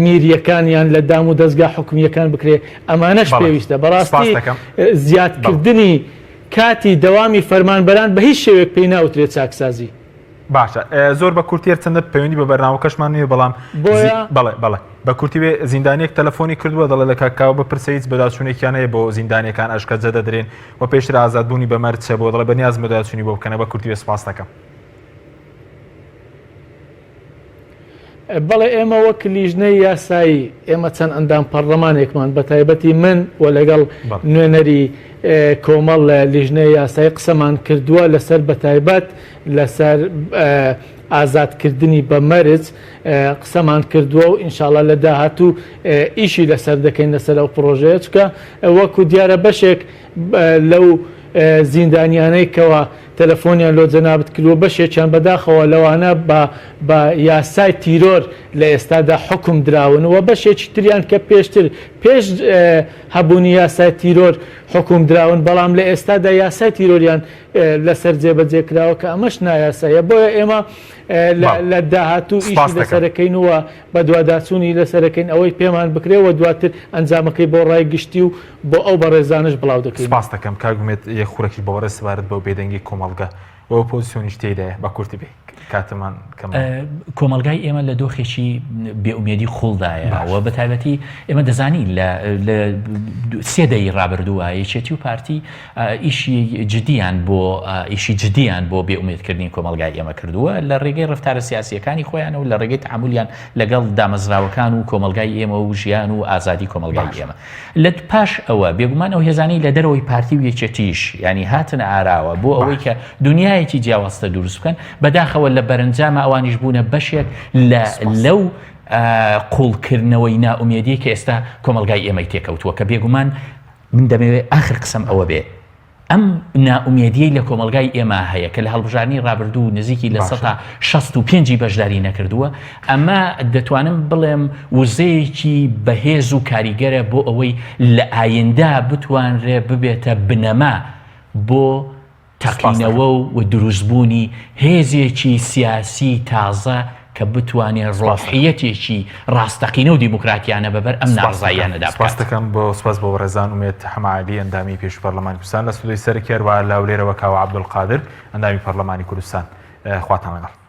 میریەکان یان لە دام و دەزگا حکومیەکان بکرێ ئەمانەش بەڵێ پێویستە. سپاست بەڕاستی دەکەم. زیاد بەڵێ. کردنی کاتی دەوامی فەرمانبەران بە هیچ شێوەیەک پێی ناوترێ چاکسازی. باشە زۆر بە کورتی هەرچەندە پەیوەندی بە بەرنامەکەشمان نییە بەڵام بۆیە بەڵێ بەڵێ بە کورتی بێ زیندانیەک تەلەفۆنی کردووە دەڵێ لە کاک کاوە بپرسە هیچ بەداچوونێکیان هەیە بۆ زیندانیەکان ئەشکەنجە دەدرێن و پێشتر ئازادبوونی بە مەرج چە بۆ دەڵێ بەنیازم بەداچوونی بۆ بکەنە بە کورتی بێ سپاس دەکەم. بەڵێ ئێمە وەک لیژنەی یاسایی ئێمە چەند ئەندام پەڕلەمانێکمان بە تایبەتی من و لەگەڵ نوێنەری کۆمەڵ لە لیژنەی یاسایی قسەمان کردووە لەسەر بە تایبەت لەسەر ئازادکردنی بە مەرج قسەمان کردووە و ئینشاڵا لە داهاتوو ئیشی لەسەر دەکەین لەسەر ئەو پڕۆژەیە چکە وەکو دیارە بەشێک لەو زیندانیانەی کەوا تەلەفۆنیان لۆ جەنابت کردووە بەشێکیان بەداخەوە لەوانە بە بە یاسای تیرۆر لە ئێستادا حوکم دراون و بەشێکی تریان کە پێشتر پێش هەبوونی یاسای تیرۆر حوکم دراون بەڵام لە ئێستادا یاسای تیرۆریان لەسەر جێبەجێ کراوە کە ئەمەش نایاساییە بۆیە ئێمە لە داهاتوو ئیشی لەسەرەکەین و بەدواداچوونی لەسەرەکەین ئەوەی پێمان بکرێ و دواتر ئەنجامەکەی بۆ ڕای گشتی و بۆ ئەو بەڕێزانەش بڵاو دەکەینەوە. سپاست دەکەم کاک ئومێد یەک خورەکیش بە بەڕێز سەبارەت بەو بێدەنگی کۆمەڵگە و ئۆپۆزسیۆنیش تێیدایە بە کورتی بێ کاتمان کەمە. کۆمەڵگای ئێمە لە دۆخێکی بێ ئومێدی قوڵدایە و بە تایبەتی ئێمە دەزانین لە لە سێ دەیەی ڕابردووە یەکێتی و پارتی ئیشی جدیان بۆ ئیشی جدیان بۆ بێ ئومێدکردنی کۆمەڵگای ئێمە کردووە لە ڕێگەی ڕەفتارە سیاسییەکانی خۆیانەوە لە ڕێگەی تەعامولیان لەگەڵ دامەزراوەکان و کۆمەڵگای ئێمە و ژیان و ئازادی کۆمەڵگای ئێمە. لە پاش ئەوە بێگومان ئەو هێزانەی لە دەرەوەی پارتی و یەکێتیش یانی هاتنە ئاراوە بۆ ئەوەی کە دنیایەکی جیاوازتە دروست بکەن بەداخەوە لە بەرەنجامە ئەوانیش بوونە بەشێک لە لەو قوڵکردنەوەی نائومێدیە کە ئێستا کۆمەڵگای ئێمەی تێکەوتووە کە بێگومان من دەمەوێت ئاخر قسەم ئەوە بێ ئەم نائومێدیەی لە کۆمەڵگای ئێمە هەیە کە لە هەڵبژاردنی ڕابردوو نزیکی لە سەتا 65 ی بەشداری نەکردووە، ئەمە دەتوانم بڵێم وزەیەکی بەهێز و کاریگەرە بۆ ئەوەی لە ئایندە بتوانرێ ببێتە بنەما بۆ تەقینەوە و دروستبوونی هێزێکی سیاسی تازە کە بتوانێ ڕۆحیەتێکی ڕاستەقینە و دیموکراتیانە بەبەر ئەم ناڕەزاییانەدا بکات. سپاست دەکەم بۆ سپاس بۆ بەڕێزان ئومێد حەمەعەلی ئەندامی پێشووی پەرلەمانی کوردستان لە ستۆدیۆی سەرەکی هەروەها لە هەولێرەوە کاوە عەبدولقادر ئەندامی پەرلەمانی کوردستان خواتان لەگەڵ.